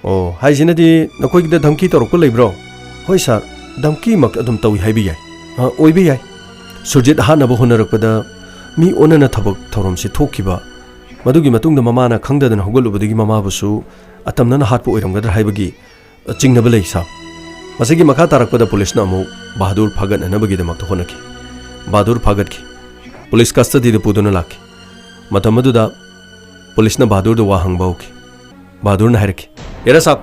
"ꯑꯣ, ꯍꯥꯏꯁꯤꯅꯗꯤ ꯅꯈꯣꯏꯒꯤꯗ ꯙꯝꯀꯤ ꯇꯧꯔꯛꯄ ꯂꯩꯕ꯭ꯔꯣ?" "ꯍꯣꯏ ꯁꯥꯔ, ꯙꯝꯀꯤꯃꯛ ꯑꯗꯨꯝ ꯇꯧꯏ ꯍꯥꯏꯕ ꯌꯥꯏ꯫" "ꯑ, ꯑꯣꯏꯕ ꯌꯥꯏ꯫ ꯁꯨꯔꯖꯤꯠ ꯍꯥꯠꯅꯕ ꯍꯣꯠꯅꯔꯛꯄꯗ ꯃꯤ ꯑꯣꯟꯅꯅ ꯊꯕꯛ ꯊꯧꯔꯝꯁꯤ ꯊꯣꯛꯈꯤꯕ, ꯃꯗꯨꯒꯤ ꯃꯇꯨꯡꯗ ꯃꯃꯥꯅ ꯈꯪꯗꯗꯅ ꯍꯧꯒꯠꯂꯨꯕꯗꯒꯤ ꯃꯃꯥꯕꯨꯁꯨ ꯑꯇꯝꯅꯅ ꯍꯥꯠꯄ ꯑꯣꯏꯔꯝꯒꯗ꯭ꯔꯥ ꯍꯥꯏꯕꯒꯤ ꯆꯤꯡꯅꯕ ꯂꯩ ꯁꯥꯔ꯫" ꯃꯁꯤꯒꯤ ꯃꯈꯥ ꯇꯥꯔꯛꯄꯗ ꯄꯨꯂꯤꯁꯅ ꯑꯃꯨꯛ ꯕꯍꯥꯗꯨꯔ ꯐꯥꯒꯠꯅꯅꯕꯒꯤꯗꯃꯛꯇ ꯍꯣꯠꯅꯈꯤ꯫ ꯕꯍꯥꯗꯨꯔ ꯐꯥꯒꯠꯈꯤ꯫ ꯄꯨꯂꯤꯁ ꯀꯁꯇꯗꯤꯗ ꯄꯨꯗꯨꯅ ꯂꯥꯛꯈꯤ꯫ ꯃꯇꯝ ꯑꯗꯨꯗ ꯄꯨꯂꯤꯁꯅ ꯕꯍꯥꯗꯨꯔꯗ ꯋꯥ ꯍꯪꯕ ꯍꯧꯈꯤ꯫ ꯕꯍꯥꯗꯨꯔꯅ ꯍꯥꯏꯔꯛꯈꯤ, "ꯍꯦꯔꯥ ꯁꯥꯕ,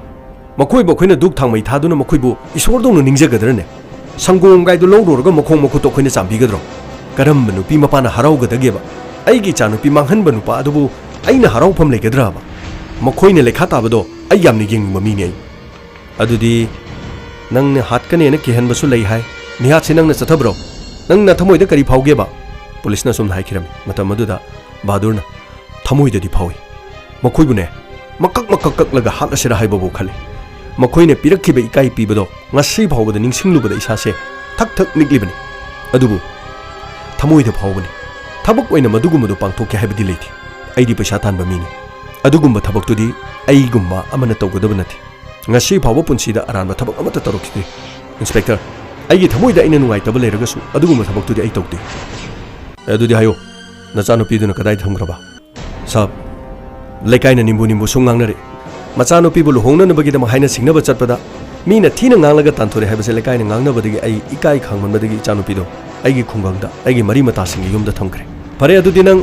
ꯃꯈꯣꯏꯕꯨ ꯑꯩꯈꯣꯏꯅ ꯙꯨꯛ ꯊꯥꯎꯃꯩ ꯊꯥꯗꯨꯅ ꯃꯈꯣꯏꯕꯨ ꯏꯁꯣꯔꯗꯧꯅ ꯅꯤꯡꯖꯒꯗ꯭ꯔꯅꯦ? ꯁꯪꯒꯣꯝ ꯒꯥꯏꯗꯨ ꯂꯧꯔꯨꯔꯒ ꯃꯈꯣꯡ ꯃꯈꯨꯠꯇꯣ ꯑꯩꯈꯣꯏꯅ ꯆꯥꯝꯕꯤꯒꯗ꯭ꯔꯣ? ꯀꯔꯝꯕ ꯅꯨꯄꯤ ꯃꯄꯥꯅ ꯍꯔꯥꯎꯒꯗꯒꯦꯕ? ꯑꯩꯒꯤ ꯏꯆꯥꯅꯨꯄꯤ ꯃꯥꯡꯍꯟꯕ ꯅꯨꯄꯥ ꯑꯗꯨꯕꯨ ꯑꯩꯅ ꯍꯔꯥꯎꯐꯝ ꯂꯩꯒꯗ꯭ꯔꯕ? ꯃꯈꯣꯏꯅ ꯂꯩꯈꯥ ꯇꯥꯕꯗꯣ ꯑꯩ ꯌꯥꯝꯅ ꯌꯦꯡꯅꯤꯡꯕ ꯃꯤꯅꯤ ꯑꯩ꯫ ꯑꯗꯨꯗꯤ ꯅꯪꯅ ꯍꯥꯠꯀꯅꯦꯅ ꯀꯤꯍꯟꯕꯁꯨ ꯂꯩ ꯍꯥꯏ꯫ ꯅꯤꯍꯥꯠꯁꯤ ꯅꯪꯅ ꯆꯠꯊꯕ꯭ꯔꯣ? ꯅꯪ ꯅꯊꯃꯣꯏꯗ ꯀꯔꯤ ꯐꯥꯎꯒꯦꯕ? ꯄꯨꯂꯤꯁꯅ ꯑꯁꯨꯝꯅ ꯍꯥꯏꯈꯤꯔꯝꯃꯤ꯫ ꯃꯇꯝ ꯑꯗꯨꯗ ꯕꯍꯥꯗꯨꯔꯅ, "ꯊꯃꯣꯏꯗꯗꯤ ꯐꯥꯎꯏ꯫ ꯃꯈꯣꯏꯕꯨꯅꯦ, ꯃꯀꯛ ꯃꯀꯛ ꯀꯛꯂꯒ ꯍꯥꯠꯂꯁꯤꯔꯥ ꯍꯥꯏꯕꯕꯨ ꯈꯜꯂꯤ꯫ ꯃꯈꯣꯏꯅ ꯄꯤꯔꯛꯈꯤꯕ ꯏꯀꯥꯏ ꯄꯤꯕꯗꯣ ꯉꯁꯤ ꯐꯥꯎꯕꯗ ꯅꯤꯡꯁꯤꯡꯂꯨꯕꯗ ꯏꯁꯥꯁꯦ ꯊꯛ ꯊꯛ ꯅꯤꯛꯂꯤꯕꯅꯤ꯫ ꯑꯗꯨꯕꯨ ꯊꯃꯣꯏꯗ ꯐꯥꯎꯕꯅꯤ꯫ ꯊꯕꯛ ꯑꯣꯏꯅ ꯃꯗꯨꯒꯨꯝꯕꯗꯨ ꯄꯥꯡꯊꯣꯛꯀꯦ ꯍꯥꯏꯕꯗꯤ ꯂꯩꯇꯦ꯫ ꯑꯩꯗꯤ ꯄꯩꯁꯥ ꯇꯥꯟꯕ ꯃꯤꯅꯤ꯫ ꯑꯗꯨꯒꯨꯝꯕ ꯊꯕꯛꯇꯨꯗꯤ ꯑꯩꯒꯨꯝꯕ ꯑꯃꯅ ꯇꯧꯒꯗꯕ ꯅꯠꯇꯦ꯫ ꯉꯁꯤ ꯐꯥꯎꯕ ꯄꯨꯟꯁꯤꯗ ꯑꯔꯥꯟꯕ ꯊꯕꯛ ꯑꯃꯠꯇ ꯇꯧꯔꯛꯈꯤꯗ꯭ꯔꯤ꯫ ꯏꯟꯁꯄꯦꯛꯇꯔ, ꯑꯩꯒꯤ ꯊꯃꯣꯏꯗ ꯑꯩꯅ ꯅꯨꯡꯉꯥꯏꯇꯕ ꯂꯩꯔꯒꯁꯨ ꯑꯗꯨꯒꯨꯝꯕ ꯊꯕꯛꯇꯨꯗꯤ ꯑꯩ ꯇꯧꯗꯦ꯫" "ꯑꯗꯨꯗꯤ ꯍꯥꯏꯌꯣ, ꯅꯆꯥꯅꯨꯄꯤꯗꯨꯅ ꯀꯗꯥꯏ ꯊꯝꯈ꯭ꯔꯕ?" "ꯁꯥꯕ, ꯂꯩꯀꯥꯏꯅ ꯅꯤꯝꯕꯨ ꯅꯤꯝꯕꯨ ꯁꯨꯝ ꯉꯥꯡꯅꯔꯦ꯫ ꯃꯆꯥꯅꯨꯄꯤꯕꯨ ꯂꯨꯍꯣꯡꯅꯅꯕꯒꯤꯗꯃꯛ ꯍꯥꯏꯅ ꯁꯤꯡꯅꯕ ꯆꯠꯄꯗ ꯃꯤꯅ ꯊꯤꯅ ꯉꯥꯡꯂꯒ ꯇꯥꯟꯊꯣꯔꯛꯑꯦ ꯍꯥꯏꯕꯁꯦ ꯂꯩꯀꯥꯏꯅ ꯉꯥꯡꯅꯕꯗꯒꯤ ꯑꯩ ꯏꯀꯥꯏ ꯈꯥꯡꯃꯟꯕꯗꯒꯤ ꯏꯆꯥꯅꯨꯄꯤꯗꯣ ꯑꯩꯒꯤ ꯈꯨꯡꯒꯪꯗ ꯑꯩꯒꯤ ꯃꯔꯤ ꯃꯇꯥꯁꯤꯡꯒꯤ ꯌꯨꯝꯗ ꯊꯝꯈ꯭ꯔꯦ꯫" "ꯐꯔꯦ, ꯑꯗꯨꯗꯤ ꯅꯪ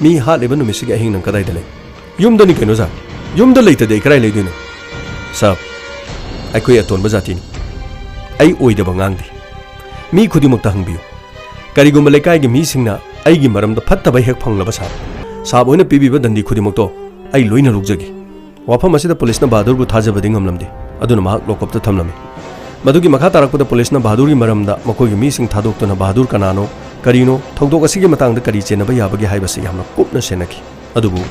ꯃꯤ ꯍꯥꯠꯂꯤꯕ ꯅꯨꯃꯤꯠꯁꯤꯒꯤ ꯑꯍꯤꯡ ꯅꯪ ꯀꯗꯥꯏꯗ ꯂꯩ?" "ꯌꯨꯝꯗꯅꯤ ꯀꯩꯅꯣ ꯁꯥꯔ꯫ ꯌꯨꯝꯗ ꯂꯩꯇꯗꯤ ꯑꯩ ꯀꯗꯥꯏ ꯂꯩꯗꯣꯏꯅꯣ?" "ꯁꯥꯔ, ꯑꯩꯈꯣꯏ ꯑꯇꯣꯟꯕ ꯖꯥꯇꯤꯅꯤ꯫ ꯑꯩ ꯑꯣꯏꯗꯕ ꯉꯥꯡꯗꯦ꯫ ꯃꯤ ꯈꯨꯗꯤꯡꯃꯛꯇ ꯍꯪꯕꯤꯌꯨ꯫ ꯀꯔꯤꯒꯨꯝꯕ ꯂꯩꯀꯥꯏꯒꯤ ꯃꯤꯁꯤꯡꯅ ꯑꯩꯒꯤ ꯃꯔꯝꯗ ꯐꯠꯇꯕ ꯍꯦꯛ ꯐꯪꯂꯕ ꯁꯥꯔ, ꯁꯥꯔ ꯍꯣꯏꯅ ꯄꯤꯕꯤꯕ ꯗꯟꯗꯤ ꯈꯨꯗꯤꯡꯃꯛꯇꯣ ꯑꯩ ꯂꯣꯏꯅ ꯂꯧꯖꯒꯦ꯫" ꯋꯥꯐꯝ ꯑꯁꯤꯗ ꯄꯨꯂꯤꯁꯅ ꯕꯍꯥꯗꯨꯔꯕꯨ ꯊꯥꯖꯕꯗꯤ ꯉꯝꯂꯝꯗꯦ꯫ ꯑꯗꯨꯅ ꯃꯍꯥꯛ ꯂꯣꯀꯞꯇ ꯊꯝꯂꯝꯃꯤ꯫ ꯃꯗꯨꯒꯤ ꯃꯈꯥ ꯇꯥꯔꯛꯄꯗ ꯄꯨꯂꯤꯁꯅ ꯕꯍꯥꯗꯨꯔꯒꯤ ꯃꯔꯝꯗ ꯃꯈꯣꯏꯒꯤ ꯃꯤꯁꯤꯡ ꯊꯥꯗꯣꯛꯇꯨꯅ ꯕꯍꯥꯗꯨꯔ ꯀꯅꯥꯅꯣ, ꯀꯔꯤꯅꯣ, ꯊꯧꯗꯣꯛ ꯑꯁꯤꯒꯤ ꯃꯇꯥꯡꯗ ꯀꯔꯤ ꯆꯦꯟꯅꯕ ꯌꯥꯕꯒꯦ ꯍꯥꯏꯕꯁꯤ ꯌꯥꯝꯅ ꯀꯨꯞꯅ ꯁꯦꯟꯅꯈꯤ꯫ ꯑꯗꯨꯕꯨ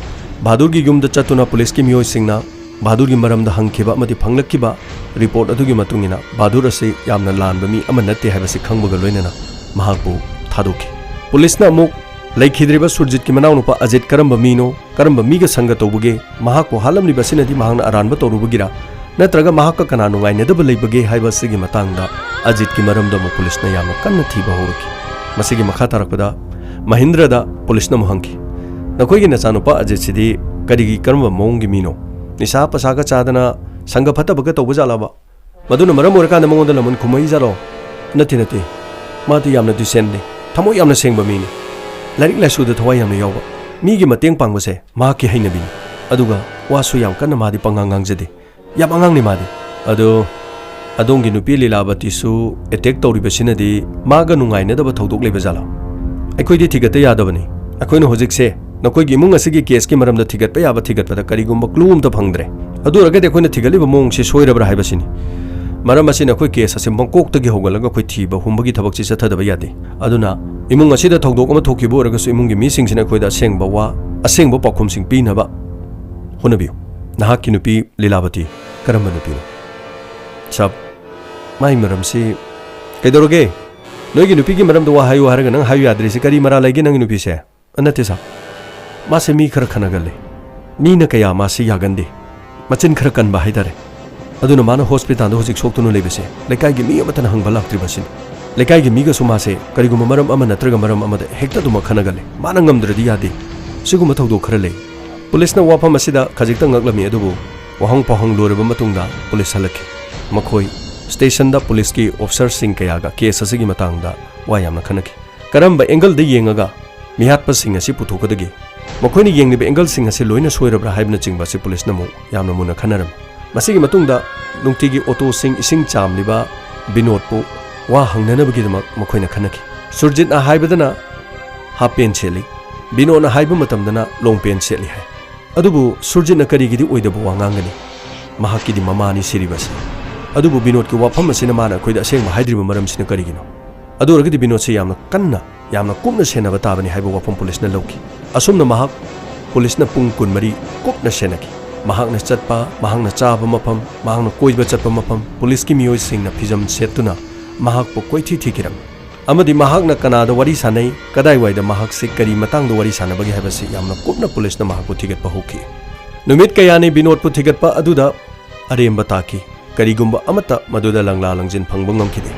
ꯕꯍꯥꯗꯨꯔꯒꯤ ꯌꯨꯝꯗ ꯆꯠꯇꯨꯅ ꯄꯨꯂꯤꯁꯀꯤ ꯃꯤꯑꯣꯏꯁꯤꯡꯅ ꯕꯍꯥꯗꯨꯔꯒꯤ ꯃꯔꯝꯗ ꯍꯪꯈꯤꯕ ꯑꯃꯗꯤ ꯐꯪꯂꯛꯈꯤꯕ ꯔꯤꯄꯣꯔꯠ ꯑꯗꯨꯒꯤ ꯃꯇꯨꯡ ꯏꯟꯅ ꯕꯍꯥꯗꯨꯔ ꯑꯁꯤ ꯌꯥꯝꯅ ꯂꯥꯟꯕ ꯃꯤ ꯑꯃ ꯅꯠꯇꯦ ꯍꯥꯏꯕꯁꯤ ꯈꯪꯕꯒ ꯂꯣꯏꯅꯅ ꯃꯍꯥꯛꯄꯨ ꯊꯥꯗꯣꯛꯈꯤ꯫ ꯄꯨꯂꯤꯁꯅ ꯑꯃꯨꯛ ꯂꯩꯈꯤꯗ꯭ꯔꯤꯕ ꯁꯨꯔꯖꯤꯠꯀꯤ ꯃꯅꯥꯎꯅꯨꯄꯥ ꯑꯖꯤꯠ ꯀꯔꯝꯕ ꯃꯤꯅꯣ, ꯀꯔꯝꯕ ꯃꯤꯒ ꯁꯪꯒ ꯇꯧꯕꯒꯦ, ꯃꯍꯥꯛꯄꯨ ꯍꯥꯠꯂꯝꯂꯤꯕ ꯑꯁꯤꯅꯗꯤ ꯃꯍꯥꯛꯅ ꯑꯔꯥꯟꯕ ꯇꯧꯔꯨꯕꯒꯤꯔꯥ, ꯅꯠꯇ꯭ꯔꯒ ꯃꯍꯥꯛꯀ ꯀꯅꯥ ꯅꯨꯡꯉꯥꯏꯅꯗꯕ ꯂꯩꯕꯒꯦ ꯍꯥꯏꯕ ꯑꯁꯤꯒꯤ ꯃꯇꯥꯡꯗ ꯑꯖꯤꯠꯀꯤ ꯃꯔꯝꯗ ꯑꯃꯨꯛ ꯄꯨꯂꯤꯁꯅ ꯌꯥꯝꯅ ꯀꯟꯅ ꯊꯤꯕ ꯍꯧꯔꯛꯈꯤ꯫ ꯃꯁꯤꯒꯤ ꯃꯈꯥ ꯇꯥꯔꯛꯄꯗ ꯃꯍꯤꯟꯗ꯭ꯔꯗ ꯄꯨꯂꯤꯁꯅ ꯑꯃꯨꯛ ꯍꯪꯈꯤ, "ꯅꯈꯣꯏꯒꯤ ꯅꯆꯥꯅꯨꯄꯥ ꯑꯖꯤꯠꯁꯤꯗꯤ ꯀꯔꯤꯒꯤ, ꯀꯔꯝꯕ ꯃꯑꯣꯡꯒꯤ ꯃꯤꯅꯣ? ꯅꯤꯁꯥ ꯄꯁꯥꯒ ꯆꯥꯗꯅ ꯁꯪꯒ ꯐꯠꯇꯕꯒ ꯇꯧꯕ ꯖꯥꯠꯂꯕ? ꯃꯗꯨꯅ ꯃꯔꯝ ꯑꯣꯏꯔꯀꯥꯟꯗ ꯃꯉꯣꯟꯗ ꯂꯃꯟ ꯈꯨꯝꯃꯛꯏ ꯖꯥꯠꯂꯣ?" "ꯅꯠꯇꯦ, ꯅꯠꯇꯦ꯫ ꯃꯥꯗꯤ ꯌꯥꯝꯅ ꯗꯤꯁꯦꯟꯠꯅꯤ, ꯊꯃꯣꯏ ꯌꯥꯝꯅ ꯁꯦꯡꯕ ꯃꯤꯅꯤ꯫ ꯂꯥꯏꯔꯤꯛ ꯂꯥꯏꯁꯨꯗ ꯊꯋꯥꯏ ꯌꯥꯝꯅ ꯌꯥꯎꯕ꯫ ꯃꯤꯒꯤ ꯃꯇꯦꯡ ꯄꯥꯡꯕꯁꯦ ꯃꯍꯥꯛꯀꯤ ꯍꯩꯅꯕꯤꯅꯤ꯫ ꯑꯗꯨꯒ ꯋꯥꯁꯨ ꯌꯥꯝ ꯀꯟꯅ ꯃꯥꯗꯤ ꯄꯉꯥꯡ ꯉꯥꯡꯖꯗꯦ꯫ ꯌꯥꯝ ꯑꯉꯥꯡꯅꯤ ꯃꯥꯗꯤ꯫ ꯑꯗꯣ ꯑꯗꯣꯝꯒꯤ ꯅꯨꯄꯤ ꯂꯤꯂꯥꯕꯇꯤꯁꯨ ꯑꯦꯇꯦꯛ ꯇꯧꯔꯤꯕꯁꯤꯅꯗꯤ ꯃꯥꯒ ꯅꯨꯡꯉꯥꯏꯅꯗꯕ ꯊꯧꯗꯣꯛ ꯂꯩꯕ ꯖꯥꯠꯂꯣ? ꯑꯩꯈꯣꯏꯗꯤ ꯊꯤꯒꯠꯇ ꯌꯥꯗꯕꯅꯤ꯫ ꯑꯩꯈꯣꯏꯅ ꯍꯧꯖꯤꯛꯁꯦ ꯅꯈꯣꯏꯒꯤ ꯏꯃꯨꯡ ꯑꯁꯤꯒꯤ ꯀꯦꯁꯀꯤ ꯃꯔꯝꯗ ꯊꯤꯒꯠꯄ ꯌꯥꯕ ꯊꯤꯒꯠꯄꯗ ꯀꯔꯤꯒꯨꯝꯕ ꯀ꯭ꯂꯨ ꯑꯝꯇ ꯐꯪꯗ꯭ꯔꯦ꯫ ꯑꯗꯨ ꯑꯣꯏꯔꯒꯗꯤ ꯑꯩꯈꯣꯏꯅ ꯊꯤꯒꯠꯂꯤꯕ ꯃꯑꯣꯡꯁꯤ ꯁꯣꯏꯔꯕ꯭ꯔꯥ ꯍꯥꯏꯕꯁꯤꯅꯤ꯫ ꯃꯔꯝ ꯑꯁꯤꯅ ꯑꯩꯈꯣꯏ ꯀꯦꯁ ꯑꯁꯤ ꯃꯀꯣꯛꯇꯒꯤ ꯍꯧꯒꯠꯂꯒ ꯑꯩꯈꯣꯏ ꯊꯤꯕ ꯍꯨꯝꯕꯒꯤ ꯊꯕꯛꯁꯤ ꯆꯠꯊꯗꯕ ꯌꯥꯗꯦ꯫ ꯑꯗꯨꯅ ꯏꯃꯨꯡ ꯑꯁꯤꯗ ꯊꯧꯗꯣꯛ ꯑꯃ ꯊꯣꯛꯈꯤꯕ ꯑꯣꯏꯔꯒꯁꯨ ꯏꯃꯨꯡꯒꯤ ꯃꯤꯁꯤꯡꯁꯤꯅ ꯑꯩꯈꯣꯏꯗ ꯑꯁꯦꯡꯕ ꯋꯥ, ꯑꯁꯦꯡꯕ ꯄꯥꯎꯈꯨꯝꯁꯤꯡ ꯄꯤꯅꯕ ꯍꯣꯠꯅꯕꯤꯌꯨ꯫ ꯅꯍꯥꯛꯀꯤ ꯅꯨꯄꯤ ꯂꯤꯂꯥꯕꯇꯤ ꯀꯔꯝꯕ ꯅꯨꯄꯤꯅꯣ? ꯁꯥꯕ, ꯃꯥꯏ ꯃꯔꯝꯁꯤ ꯀꯩꯗꯧꯔꯒꯦ? ꯅꯣꯏꯒꯤ ꯅꯨꯄꯤꯒꯤ ꯃꯔꯝꯗ ꯋꯥ ꯍꯥꯏꯌꯨ ꯍꯥꯏꯔꯒ ꯅꯪ ꯍꯥꯏꯌꯨ ꯌꯥꯗ꯭ꯔꯤꯁꯤ ꯀꯔꯤ ꯃꯔꯥ ꯂꯩꯒꯦ ꯅꯪꯒꯤ ꯅꯨꯄꯤꯁꯦ? ꯑ, ꯅꯠꯇꯦ ꯁꯥꯕ, ꯃꯥꯁꯦ ꯃꯤ ꯈꯔ ꯈꯟꯅꯒꯜꯂꯦ꯫ ꯃꯤꯅ ꯀꯌꯥ ꯃꯥꯁꯤ ꯌꯥꯒꯟꯗꯦ꯫ ꯃꯆꯤꯟ ꯈꯔ ꯀꯟꯕ ꯍꯥꯏꯇꯥꯔꯦ꯫ ꯑꯗꯨꯅ ꯃꯥꯅ ꯍꯣꯁꯄꯤꯇꯥꯜꯗ ꯍꯧꯖꯤꯛ ꯁꯣꯛꯇꯨꯅ ꯂꯩꯕꯁꯦ ꯂꯩꯀꯥꯏꯒꯤ ꯃꯤ ꯑꯃꯠꯇꯅ ꯍꯪꯕ ꯂꯥꯛꯇ꯭ꯔꯤꯕꯁꯤꯅꯤ꯫ ꯂꯩꯀꯥꯏꯒꯤ ꯃꯤꯒꯁꯨ ꯃꯥꯁꯦ ꯀꯔꯤꯒꯨꯝꯕ ꯃꯔꯝ ꯑꯃ ꯅꯠꯇ꯭ꯔꯒ ꯃꯔꯝ ꯑꯃꯗ ꯍꯦꯛꯇ ꯑꯗꯨꯃꯛ ꯈꯟꯅꯒꯜꯂꯦ꯫ ꯃꯥꯅ ꯉꯝꯗ꯭ꯔꯗꯤ ꯌꯥꯗꯦ꯫ ꯁꯤꯒꯨꯝꯕ ꯊꯧꯗꯣꯛ ꯈꯔ ꯂꯩ꯫ ꯄꯨꯂꯤꯁꯅ ꯋꯥꯐꯝ ꯑꯁꯤꯗ ꯈꯖꯤꯛꯇ ꯉꯛꯂꯝꯃꯤ, ꯑꯗꯨꯕꯨ ꯋꯥꯍꯪ ꯄꯥꯎꯍꯪ ꯂꯣꯏꯔꯕ ꯃꯇꯨꯡꯗ ꯄꯨꯂꯤꯁ ꯍꯜꯂꯛꯈꯤ꯫ ꯃꯈꯣꯏ ꯁ꯭ꯇꯦꯁꯟꯗ ꯄꯨꯂꯤꯁꯀꯤ ꯑꯣꯐꯤꯁꯔꯁꯤꯡ ꯀꯌꯥꯒ ꯀꯦꯁ ꯑꯁꯤꯒꯤ ꯃꯇꯥꯡꯗ ꯋꯥ ꯌꯥꯝꯅ ꯈꯟꯅꯈꯤ꯫ ꯀꯔꯝꯕ ꯑꯦꯡꯒꯜꯗ ꯌꯦꯡꯉꯒ ꯃꯤꯍꯥꯠꯄꯁꯤꯡ ꯑꯁꯤ ꯄꯨꯊꯣꯛꯀꯗꯒꯦ? ꯃꯈꯣꯏꯅ ꯌꯦꯡꯂꯤꯕ ꯑꯦꯡꯒꯜꯁꯤꯡ ꯑꯁꯤ ꯂꯣꯏꯅ ꯁꯣꯏꯔꯕ꯭ꯔꯥ ꯍꯥꯏꯕꯅꯆꯤꯡꯕ ꯑꯁꯤ ꯄꯨꯂꯤꯁꯅ ꯑꯃꯨꯛ ꯌꯥꯝꯅ ꯃꯨꯟꯅ ꯈꯟꯅꯔꯝꯃꯤ꯫ ꯃꯁꯤꯒꯤ ꯃꯇꯨꯡꯗ ꯅꯨꯡꯇꯤꯒꯤ ꯑꯣꯇꯣꯁꯤꯡ ꯏꯁꯤꯡ ꯆꯥꯝꯂꯤꯕ ꯕꯤꯅꯣꯗꯄꯨ ꯋꯥ ꯍꯪꯅꯅꯕꯒꯤꯗꯃꯛ ꯃꯈꯣꯏꯅ ꯈꯟꯅꯈꯤ꯫ ꯁꯨꯔꯖꯤꯠꯅ ꯍꯥꯏꯕꯗꯅ ꯍꯥꯞ ꯄꯦꯟ ꯁꯦꯠꯂꯤ, ꯕꯤꯅꯣꯗꯅ ꯍꯥꯏꯕ ꯃꯇꯝꯗꯅ ꯂꯣꯡ ꯄꯦꯟ ꯁꯦꯠꯂꯤ ꯍꯥꯏ꯫ ꯑꯗꯨꯕꯨ ꯁꯨꯔꯖꯤꯠꯅ ꯀꯔꯤꯒꯤꯗꯤ ꯑꯣꯏꯗꯕ ꯋꯥ ꯉꯥꯡꯒꯅꯤ? ꯃꯍꯥꯛꯀꯤꯗꯤ ꯃꯃꯥꯅꯤ ꯁꯤꯔꯤꯕꯁꯤ꯫ ꯑꯗꯨꯕꯨ ꯕꯤꯅꯣꯗꯀꯤ ꯋꯥꯐꯝ ꯑꯁꯤꯅ ꯃꯥꯅ ꯑꯩꯈꯣꯏꯗ ꯑꯁꯦꯡꯕ ꯍꯥꯏꯗ꯭ꯔꯤꯕ ꯃꯔꯝꯁꯤꯅ ꯀꯔꯤꯒꯤꯅꯣ? ꯑꯗꯨ ꯑꯣꯏꯔꯒꯗꯤ ꯕꯤꯅꯣꯗꯁꯤ ꯌꯥꯝꯅ ꯀꯟꯅ, ꯌꯥꯝꯅ ꯀꯨꯞꯅ ꯁꯦꯟꯅꯕ ꯇꯥꯕꯅꯤ ꯍꯥꯏꯕ ꯋꯥꯐꯝ ꯄꯨꯂꯤꯁꯅ ꯂꯧꯈꯤ꯫ ꯑꯁꯨꯝꯅ ꯃꯍꯥꯛ ꯄꯨꯂꯤꯁꯅ ꯄꯨꯡ ꯀꯨꯟꯃꯔꯤ ꯀꯨꯞꯅ ꯁꯦꯟꯅꯈꯤ꯫ ꯃꯍꯥꯛꯅ ꯆꯠꯄ, ꯃꯍꯥꯛꯅ ꯆꯥꯕ ꯃꯐꯝ, ꯃꯍꯥꯛꯅ ꯀꯣꯏꯕ ꯆꯠꯄ ꯃꯐꯝ, ꯄꯨꯂꯤꯁꯀꯤ ꯃꯤꯑꯣꯏꯁꯤꯡꯅ ꯐꯤꯖꯝ ꯁꯦꯠꯇꯨꯅ ꯃꯍꯥꯛꯄꯨ ꯀꯣꯏꯊꯤ ꯊꯤꯈꯤꯔꯝꯃꯤ꯫ ꯑꯃꯗꯤ ꯃꯍꯥꯛꯅ ꯀꯅꯥꯗ ꯋꯥꯔꯤ ꯁꯥꯟꯅꯩ, ꯀꯗꯥꯏꯋꯥꯏꯗ ꯃꯍꯥꯛꯁꯤ ꯀꯔꯤ ꯃꯇꯥꯡꯗ ꯋꯥꯔꯤ ꯁꯥꯟꯅꯕꯒꯦ ꯍꯥꯏꯕꯁꯤ ꯌꯥꯝꯅ ꯀꯨꯞꯅ ꯄꯨꯂꯤꯁꯅ ꯃꯍꯥꯛꯄꯨ ꯊꯤꯒꯠꯄ ꯍꯧꯈꯤ꯫ ꯅꯨꯃꯤꯠ ꯀꯌꯥꯅꯤ ꯕꯤꯅꯣꯗꯄꯨ ꯊꯤꯒꯠꯄ ꯑꯗꯨꯗ ꯑꯔꯦꯝꯕ ꯇꯥꯈꯤ꯫ ꯀꯔꯤꯒꯨꯝꯕ ꯑꯃꯠꯇ ꯃꯗꯨꯗ ꯂꯪꯂꯥ ꯂꯪꯖꯤꯟ ꯐꯪꯕ ꯉꯝꯈꯤꯗꯦ꯫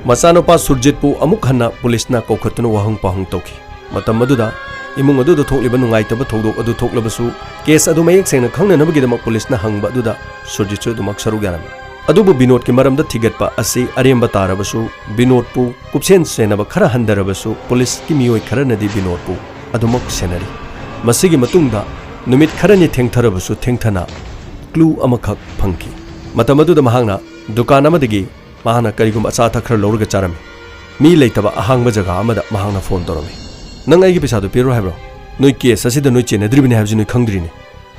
ꯃꯆꯥꯅꯨꯄꯥ ꯁꯨꯔꯖꯤꯠꯄꯨ ꯑꯃꯨꯛ ꯍꯟꯅ ꯄꯨꯂꯤꯁꯅ ꯀꯧꯈꯠꯇꯨꯅ ꯋꯥꯍꯪ ꯄꯥꯎꯍꯪ ꯇꯧꯈꯤ꯫ ꯃꯇꯝ ꯑꯗꯨꯗ ꯏꯃꯨꯡ ꯑꯗꯨꯗ ꯊꯣꯛꯂꯤꯕ ꯅꯨꯡꯉꯥꯏꯇꯕ ꯊꯧꯗꯣꯛ ꯑꯗꯨ ꯊꯣꯛꯂꯕꯁꯨ, ꯀꯦꯁ ꯑꯗꯨ ꯃꯌꯦꯛ ꯁꯦꯡꯅ ꯈꯪꯅꯅꯕꯒꯤꯗꯃꯛ ꯄꯨꯂꯤꯁꯅ ꯍꯪꯕ ꯑꯗꯨꯗ ꯁꯨꯔꯖꯤꯠꯁꯨ ꯑꯗꯨꯃꯛ ꯁꯔꯨꯛ ꯌꯥꯔꯝꯃꯤ꯫ ꯑꯗꯨꯕꯨ ꯕꯤꯅꯣꯗꯀꯤ ꯃꯔꯝꯗ ꯊꯤꯒꯠꯄ ꯑꯁꯤ ꯑꯔꯦꯝꯕ ꯇꯥꯔꯕꯁꯨ, ꯕꯤꯅꯣꯗꯄꯨ ꯀꯨꯞꯁꯦꯟ ꯁꯦꯟꯅꯕ ꯈꯔ ꯍꯟꯊꯔꯕꯁꯨ, ꯄꯨꯂꯤꯁꯀꯤ ꯃꯤꯑꯣꯏ ꯈꯔꯅꯗꯤ ꯕꯤꯅꯣꯗꯄꯨ ꯑꯗꯨꯃꯛ ꯁꯦꯟꯅꯔꯤ꯫ ꯃꯁꯤꯒꯤ ꯃꯇꯨꯡꯗ ꯅꯨꯃꯤꯠ ꯈꯔꯅꯤ ꯊꯦꯡꯊꯔꯕꯁꯨ, ꯊꯦꯡꯊꯅ ꯀ꯭ꯂꯨ ꯑꯃꯈꯛ ꯐꯪꯈꯤ꯫ ꯃꯇꯝ ꯑꯗꯨꯗ ꯃꯍꯥꯛꯅ ꯗꯨꯀꯥꯟ ꯑꯃꯗꯒꯤ ꯃꯍꯥꯛꯅ ꯀꯔꯤꯒꯨꯝꯕ ꯑꯆꯥ ꯑꯊꯛ ꯈꯔ ꯂꯧꯔꯒ ꯆꯥꯔꯝꯃꯤ꯫ ꯃꯤ ꯂꯩꯇꯕ ꯑꯍꯥꯡꯕ ꯖꯒꯥ ꯑꯃꯗ ꯃꯍꯥꯛꯅ ꯐꯣꯟ ꯇꯧꯔꯝꯃꯤ꯫ "ꯅꯪ ꯑꯩꯒꯤ ꯄꯩꯁꯥꯗꯨ ꯄꯤꯔꯣ ꯍꯥꯏꯕ꯭ꯔꯣ? ꯅꯣꯏ ꯀꯦꯁ ꯑꯁꯤꯗ ꯅꯣꯏ ꯆꯦꯟꯅꯗ꯭ꯔꯤꯕꯅꯤ ꯍꯥꯏꯕꯁꯤ ꯅꯣꯏ ꯈꯪꯗ꯭ꯔꯤꯅꯤ꯫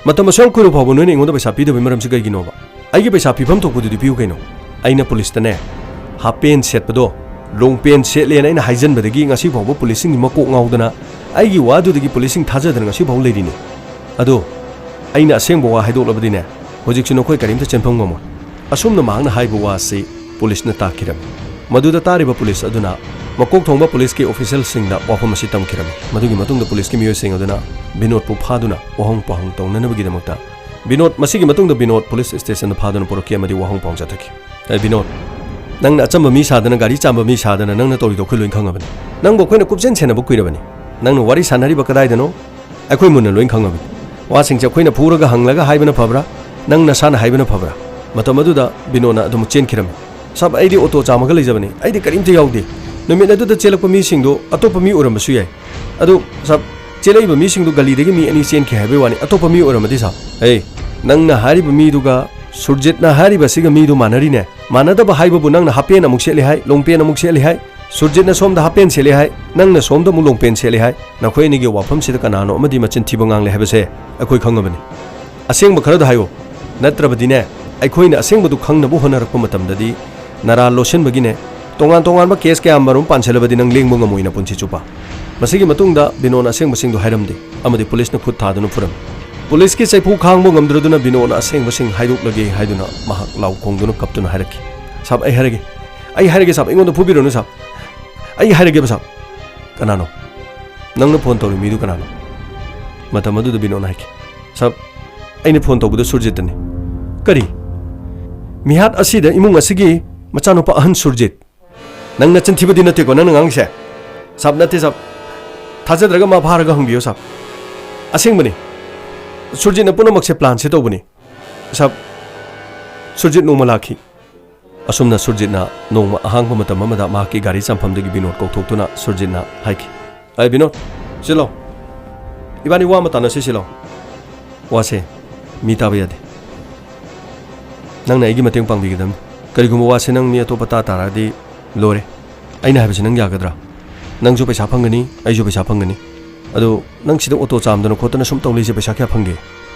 ꯃꯇꯝ ꯑꯁꯨꯛ ꯌꯥꯝ ꯀꯨꯏꯔꯕ ꯐꯥꯎꯕ ꯅꯣꯏꯅ ꯑꯩꯉꯣꯟꯗ ꯄꯩꯁꯥ ꯄꯤꯗꯕꯒꯤ ꯃꯔꯝꯁꯤ ꯀꯩꯒꯤꯅꯣꯕ? ꯑꯩꯒꯤ ꯄꯩꯁꯥ ꯄꯤꯐꯝ ꯊꯣꯛꯄꯗꯨꯗꯤ ꯄꯤꯌꯨ ꯀꯩꯅꯣ?" ꯑꯩꯅ ꯄꯨꯂꯤꯁꯇꯅꯦ, ꯍꯥꯞ ꯄꯦꯟ ꯁꯦꯠꯄꯗꯣ ꯂꯣꯡ ꯄꯦꯟ ꯁꯦꯠꯂꯦꯅ ꯑꯩꯅ ꯍꯥꯏꯖꯟꯕꯗꯒꯤ ꯉꯁꯤ ꯐꯥꯎꯕ ꯄꯨꯂꯤꯁꯁꯤꯡꯒꯤ ꯃꯀꯣꯛ ꯉꯥꯎꯗꯅ, ꯑꯩꯒꯤ ꯋꯥꯗꯨꯗꯒꯤ ꯄꯨꯂꯤꯁꯁꯤꯡ ꯊꯥꯖꯗꯅ ꯉꯁꯤ ꯐꯥꯎꯕ ꯂꯩꯔꯤꯅꯤ꯫ ꯑꯗꯣ ꯑꯩꯅ ꯑꯁꯦꯡꯕ ꯋꯥ ꯍꯥꯏꯗꯣꯛꯂꯕꯗꯤꯅꯦ, ꯍꯧꯖꯤꯛꯁꯨ ꯅꯈꯣꯏ ꯀꯔꯤꯝꯇ ꯆꯦꯟꯐꯝ ꯉꯝꯃꯣꯏ꯫ ꯑꯁꯨꯝꯅ ꯃꯍꯥꯛꯅ ꯍꯥꯏꯕ ꯋꯥ ꯑꯁꯤ ꯄꯨꯂꯤꯁꯅ ꯇꯥꯈꯤꯔꯝꯃꯤ꯫ ꯃꯗꯨꯗ ꯇꯥꯔꯤꯕ ꯄꯨꯂꯤꯁ ꯑꯗꯨꯅ ꯃꯀꯣꯛ ꯊꯣꯡꯕ ꯄꯨꯂꯤꯁꯀꯤ ꯑꯣꯐꯤꯁꯤꯌꯦꯜꯁꯤꯡꯗ ꯋꯥꯐꯝ ꯑꯁꯤ ꯇꯝꯈꯤꯔꯝꯃꯤ꯫ ꯃꯗꯨꯒꯤ ꯃꯇꯨꯡꯗ ꯄꯨꯂꯤꯁꯀꯤ ꯃꯤꯑꯣꯏꯁꯤꯡ ꯑꯗꯨꯅ ꯕꯤꯅꯣꯗꯄꯨ ꯐꯥꯗꯨꯅ ꯋꯥꯍꯪ ꯄꯥꯎꯍꯪ ꯇꯧꯅꯅꯕꯒꯤꯗꯃꯛꯇ ꯕꯤꯅꯣꯗ, ꯃꯁꯤꯒꯤ ꯃꯇꯨꯡꯗ ꯕꯤꯅꯣꯗ ꯄꯨꯂꯤꯁ ꯁ꯭ꯇꯦꯁꯟꯗ ꯐꯥꯗꯨꯅ ꯄꯨꯔꯛꯈꯤ ꯑꯃꯗꯤ ꯋꯥꯍꯪ ꯄꯥꯎꯍꯪ ꯆꯠꯊꯈꯤ꯫ "ꯑꯦ ꯕꯤꯅꯣꯗ, ꯅꯪꯅ ꯑꯆꯝꯕ ꯃꯤ ꯁꯥꯗꯅ, ꯒꯥꯔꯤ ꯆꯥꯝꯕ ꯃꯤ ꯁꯥꯗꯅ ꯅꯪꯅ ꯇꯧꯔꯤꯗꯣ ꯑꯩꯈꯣꯏ ꯂꯣꯏ ꯈꯪꯉꯕꯅꯤ꯫ ꯅꯪꯕꯨ ꯑꯩꯈꯣꯏꯅ ꯀꯨꯞꯁꯦꯟ ꯁꯦꯟꯅꯕ ꯀꯨꯏꯔꯕꯅꯤ꯫ ꯅꯪꯅ ꯋꯥꯔꯤ ꯁꯥꯟꯅꯔꯤꯕ ꯀꯗꯥꯏꯗꯅꯣ? ꯑꯩꯈꯣꯏ ꯃꯨꯟꯅ ꯂꯣꯏ ꯈꯪꯉꯕꯅꯤ꯫ ꯋꯥꯁꯤꯡꯁꯦ ꯑꯩꯈꯣꯏꯅ ꯐꯨꯔꯒ ꯍꯪꯂꯒ ꯍꯥꯏꯕꯅ ꯐꯕ꯭ꯔꯥ, ꯅꯪ ꯅꯁꯥꯅ ꯍꯥꯏꯕꯅ ꯐꯕ꯭ꯔꯥ?" ꯃꯇꯝ ꯑꯗꯨꯗ ꯕꯤꯅꯣꯗꯅ ꯑꯗꯨꯃꯛ ꯆꯦꯟꯈꯤꯔꯝꯃꯤ꯫ "ꯁꯥꯕ, ꯑꯩꯗꯤ ꯑꯣꯇꯣ ꯆꯥꯝꯃꯒ ꯂꯩꯖꯕꯅꯤ, ꯑꯩꯗꯤ ꯀꯔꯤꯝꯇ ꯌꯥꯎꯗꯦ꯫ ꯅꯨꯃꯤꯠ ꯑꯗꯨꯗ ꯆꯦꯜꯂꯛꯄ ꯃꯤꯁꯤꯡꯗꯨ ꯑꯇꯣꯞꯄ ꯃꯤ ꯑꯣꯏꯔꯝꯕꯁꯨ ꯌꯥꯏ꯫ ꯑꯗꯨ ꯁꯥꯕ, ꯆꯦꯜꯂꯛꯏꯕ ꯃꯤꯁꯤꯡꯗꯨ ꯒꯂꯤꯗꯒꯤ ꯃꯤ ꯑꯅꯤ ꯆꯦꯟꯈꯤ ꯍꯥꯏꯕꯒꯤ ꯋꯥꯅꯤ, ꯑꯇꯣꯞꯄ ꯃꯤ ꯑꯣꯏꯔꯝꯃꯗꯤ ꯁꯥꯕ?" "ꯍꯦ, ꯅꯪꯅ ꯍꯥꯏꯔꯤꯕ ꯃꯤꯗꯨꯒ ꯁꯨꯔꯖꯤꯠꯅ ꯍꯥꯏꯔꯤꯕꯁꯤꯒ ꯃꯤꯗꯨ ꯃꯥꯟꯅꯔꯤꯅꯦ꯫ ꯃꯥꯟꯅꯗꯕ ꯍꯥꯏꯕꯕꯨ ꯅꯪꯅ ꯍꯥꯞ ꯄꯦꯟ ꯑꯃꯨꯛ ꯁꯦꯠꯂꯤ ꯍꯥꯏ, ꯂꯣꯡ ꯄꯦꯟ ꯑꯃꯨꯛ ꯁꯦꯠꯂꯤ ꯍꯥꯏ, ꯁꯨꯔꯖꯤꯠꯅ ꯁꯣꯝꯗ ꯍꯥꯞ ꯄꯦꯟ ꯁꯦꯠꯂꯤ ꯍꯥꯏ, ꯅꯪꯅ ꯁꯣꯝꯗ ꯑꯃꯨꯛ ꯂꯣꯡ ꯄꯦꯟ ꯁꯦꯠꯂꯤ ꯍꯥꯏ꯫ ꯅꯈꯣꯏ ꯑꯅꯤꯒꯤ ꯋꯥꯐꯝꯁꯤꯗ ꯀꯅꯥꯅꯣ ꯑꯃꯗꯤ ꯃꯆꯤꯟ ꯊꯤꯕ ꯉꯥꯡꯂꯦ ꯍꯥꯏꯕꯁꯦ ꯑꯩꯈꯣꯏ ꯈꯪꯉꯕꯅꯤ꯫ ꯑꯁꯦꯡꯕ ꯈꯔꯗ ꯍꯥꯏꯌꯨ, ꯅꯠꯇ꯭ꯔꯕꯗꯤꯅꯦ, ꯑꯩꯈꯣꯏꯅ ꯑꯁꯦꯡꯕꯗꯨ ꯈꯪꯅꯕ ꯍꯣꯠꯅꯔꯛꯄ ꯃꯇꯝꯗꯗꯤ ꯅꯔꯥꯜ ꯂꯣꯠꯁꯤꯟꯕꯒꯤꯅꯦ, ꯇꯣꯉꯥꯟ ꯇꯣꯉꯥꯟꯕ ꯀꯦꯁ ꯀꯌꯥ ꯃꯔꯨꯝ ꯄꯥꯟꯁꯤꯜꯂꯕꯗꯤ ꯅꯪ ꯂꯦꯡꯕ ꯉꯝꯃꯣꯏ ꯅꯄꯨꯟꯁꯤ ꯆꯨꯞꯄ꯫" ꯃꯁꯤꯒꯤ ꯃꯇꯨꯡꯗ ꯕꯤꯅꯣꯗꯅ ꯑꯁꯦꯡꯕꯁꯤꯡꯗꯨ ꯍꯥꯏꯔꯝꯗꯦ ꯑꯃꯗꯤ ꯄꯨꯂꯤꯁꯅ ꯈꯨꯠ ꯊꯥꯗꯨꯅ ꯐꯨꯔꯝꯃꯤ꯫ ꯄꯨꯂꯤꯁꯀꯤ ꯆꯩꯐꯨ ꯈꯥꯡꯕ ꯉꯝꯗ꯭ꯔꯗꯨꯅ ꯕꯤꯅꯣꯗꯅ ꯑꯁꯦꯡꯕꯁꯤꯡ ꯍꯥꯏꯗꯣꯛꯂꯒꯦ ꯍꯥꯏꯗꯨꯅ ꯃꯍꯥꯛ ꯂꯥꯎ ꯈꯣꯡꯗꯨꯅ ꯀꯞꯇꯨꯅ ꯍꯥꯏꯔꯛꯈꯤ, "ꯁꯥꯕ, ꯑꯩ ꯍꯥꯏꯔꯒꯦ, ꯑꯩ ꯍꯥꯏꯔꯒꯦ ꯁꯥꯕ, ꯑꯩꯉꯣꯟꯗ ꯐꯨꯕꯤꯔꯨꯅꯨ ꯁꯥꯕ, ꯑꯩ ꯍꯥꯏꯔꯒꯦꯕ ꯁꯥꯕ꯫" "ꯀꯅꯥꯅꯣ? ꯅꯪꯅ ꯐꯣꯟ ꯇꯧꯔꯤ ꯃꯤꯗꯨ ꯀꯅꯥꯅꯣ?" ꯃꯇꯝ ꯑꯗꯨꯗ ꯕꯤꯅꯣꯗꯅ ꯍꯥꯏꯈꯤ, "ꯁꯥꯕ, ꯑꯩꯅ ꯐꯣꯟ ꯇꯧꯕꯗꯨ ꯁꯨꯔꯖꯤꯠꯇꯅꯤ꯫" "ꯀꯔꯤ? ꯃꯤꯍꯥꯠ ꯑꯁꯤꯗ ꯏꯃꯨꯡ ꯑꯁꯤꯒꯤ ꯃꯆꯥꯅꯨꯄꯥ ꯑꯍꯟ ꯁꯨꯔꯖꯤꯠ?" "ꯅꯪ ꯅꯆꯤꯟ ꯊꯤꯕꯗꯤ ꯅꯠꯇꯦꯀꯣ ꯅꯪꯅ ꯉꯥꯡꯉꯤꯁꯦ?" "ꯁꯥꯕ, ꯅꯠꯇꯦ ꯁꯥꯕ꯫ ꯊꯥꯖꯗ꯭ꯔꯒ ꯃꯥ ꯐꯥꯔꯒ ꯍꯪꯕꯤꯌꯣ ꯁꯥꯕ꯫ ꯑꯁꯦꯡꯕꯅꯤ꯫ ꯁꯨꯔꯖꯤꯠꯅ ꯄꯨꯝꯅꯃꯛꯁꯦ ꯄ꯭ꯂꯥꯟꯁꯦ ꯇꯧꯕꯅꯤ ꯁꯥꯕ꯫" ꯁꯨꯔꯖꯤꯠ ꯅꯣꯡꯃ ꯂꯥꯛꯈꯤ꯫ ꯑꯁꯨꯝꯅ ꯁꯨꯔꯖꯤꯠꯅ ꯅꯣꯡꯃ ꯑꯍꯥꯡꯕ ꯃꯇꯝ ꯑꯃꯗ ꯃꯍꯥꯛꯀꯤ ꯒꯥꯔꯤ ꯆꯥꯝꯐꯝꯗꯒꯤ ꯕꯤꯅꯣꯗ ꯀꯧꯊꯣꯛꯇꯨꯅ ꯁꯨꯔꯖꯤꯠꯅ ꯍꯥꯏꯈꯤ, "ꯑꯩ ꯕꯤꯅꯣꯗ, ꯁꯤ ꯂꯥꯎ꯫ ꯏꯕꯥꯅꯤ ꯋꯥ ꯑꯃ ꯇꯥꯟꯅꯁꯤ, ꯁꯤ ꯂꯥꯎ꯫ ꯋꯥꯁꯦ ꯃꯤ ꯇꯥꯕ ꯌꯥꯗꯦ꯫ ꯅꯪꯅ ꯑꯩꯒꯤ ꯃꯇꯦꯡ ꯄꯥꯡꯕꯤꯒꯗꯕꯅꯤ꯫" ꯀꯔꯤꯒꯨꯝꯕ ꯋꯥꯁꯦ ꯅꯪ ꯃꯤ ꯑꯇꯣꯞꯄ ꯇꯥ ꯇꯥꯔꯗꯤ ꯂꯣꯏꯔꯦ꯫ ꯑꯩꯅ ꯍꯥꯏꯕꯁꯦ ꯅꯪ ꯌꯥꯒꯗ꯭ꯔꯥ? ꯅꯪꯁꯨ ꯄꯩꯁꯥ ꯐꯪꯒꯅꯤ, ꯑꯩꯁꯨ ꯄꯩꯁꯥ ꯐꯪꯒꯅꯤ꯫ ꯑꯗꯣ ꯅꯪ ꯁꯤꯗ ꯑꯣꯇꯣ ꯆꯥꯝꯗꯅ ꯈꯣꯠꯇꯅ ꯁꯨꯝ ꯇꯧ ꯂꯩꯁꯦ, ꯄꯩꯁꯥ ꯀꯌꯥ ꯐꯪꯒꯦ?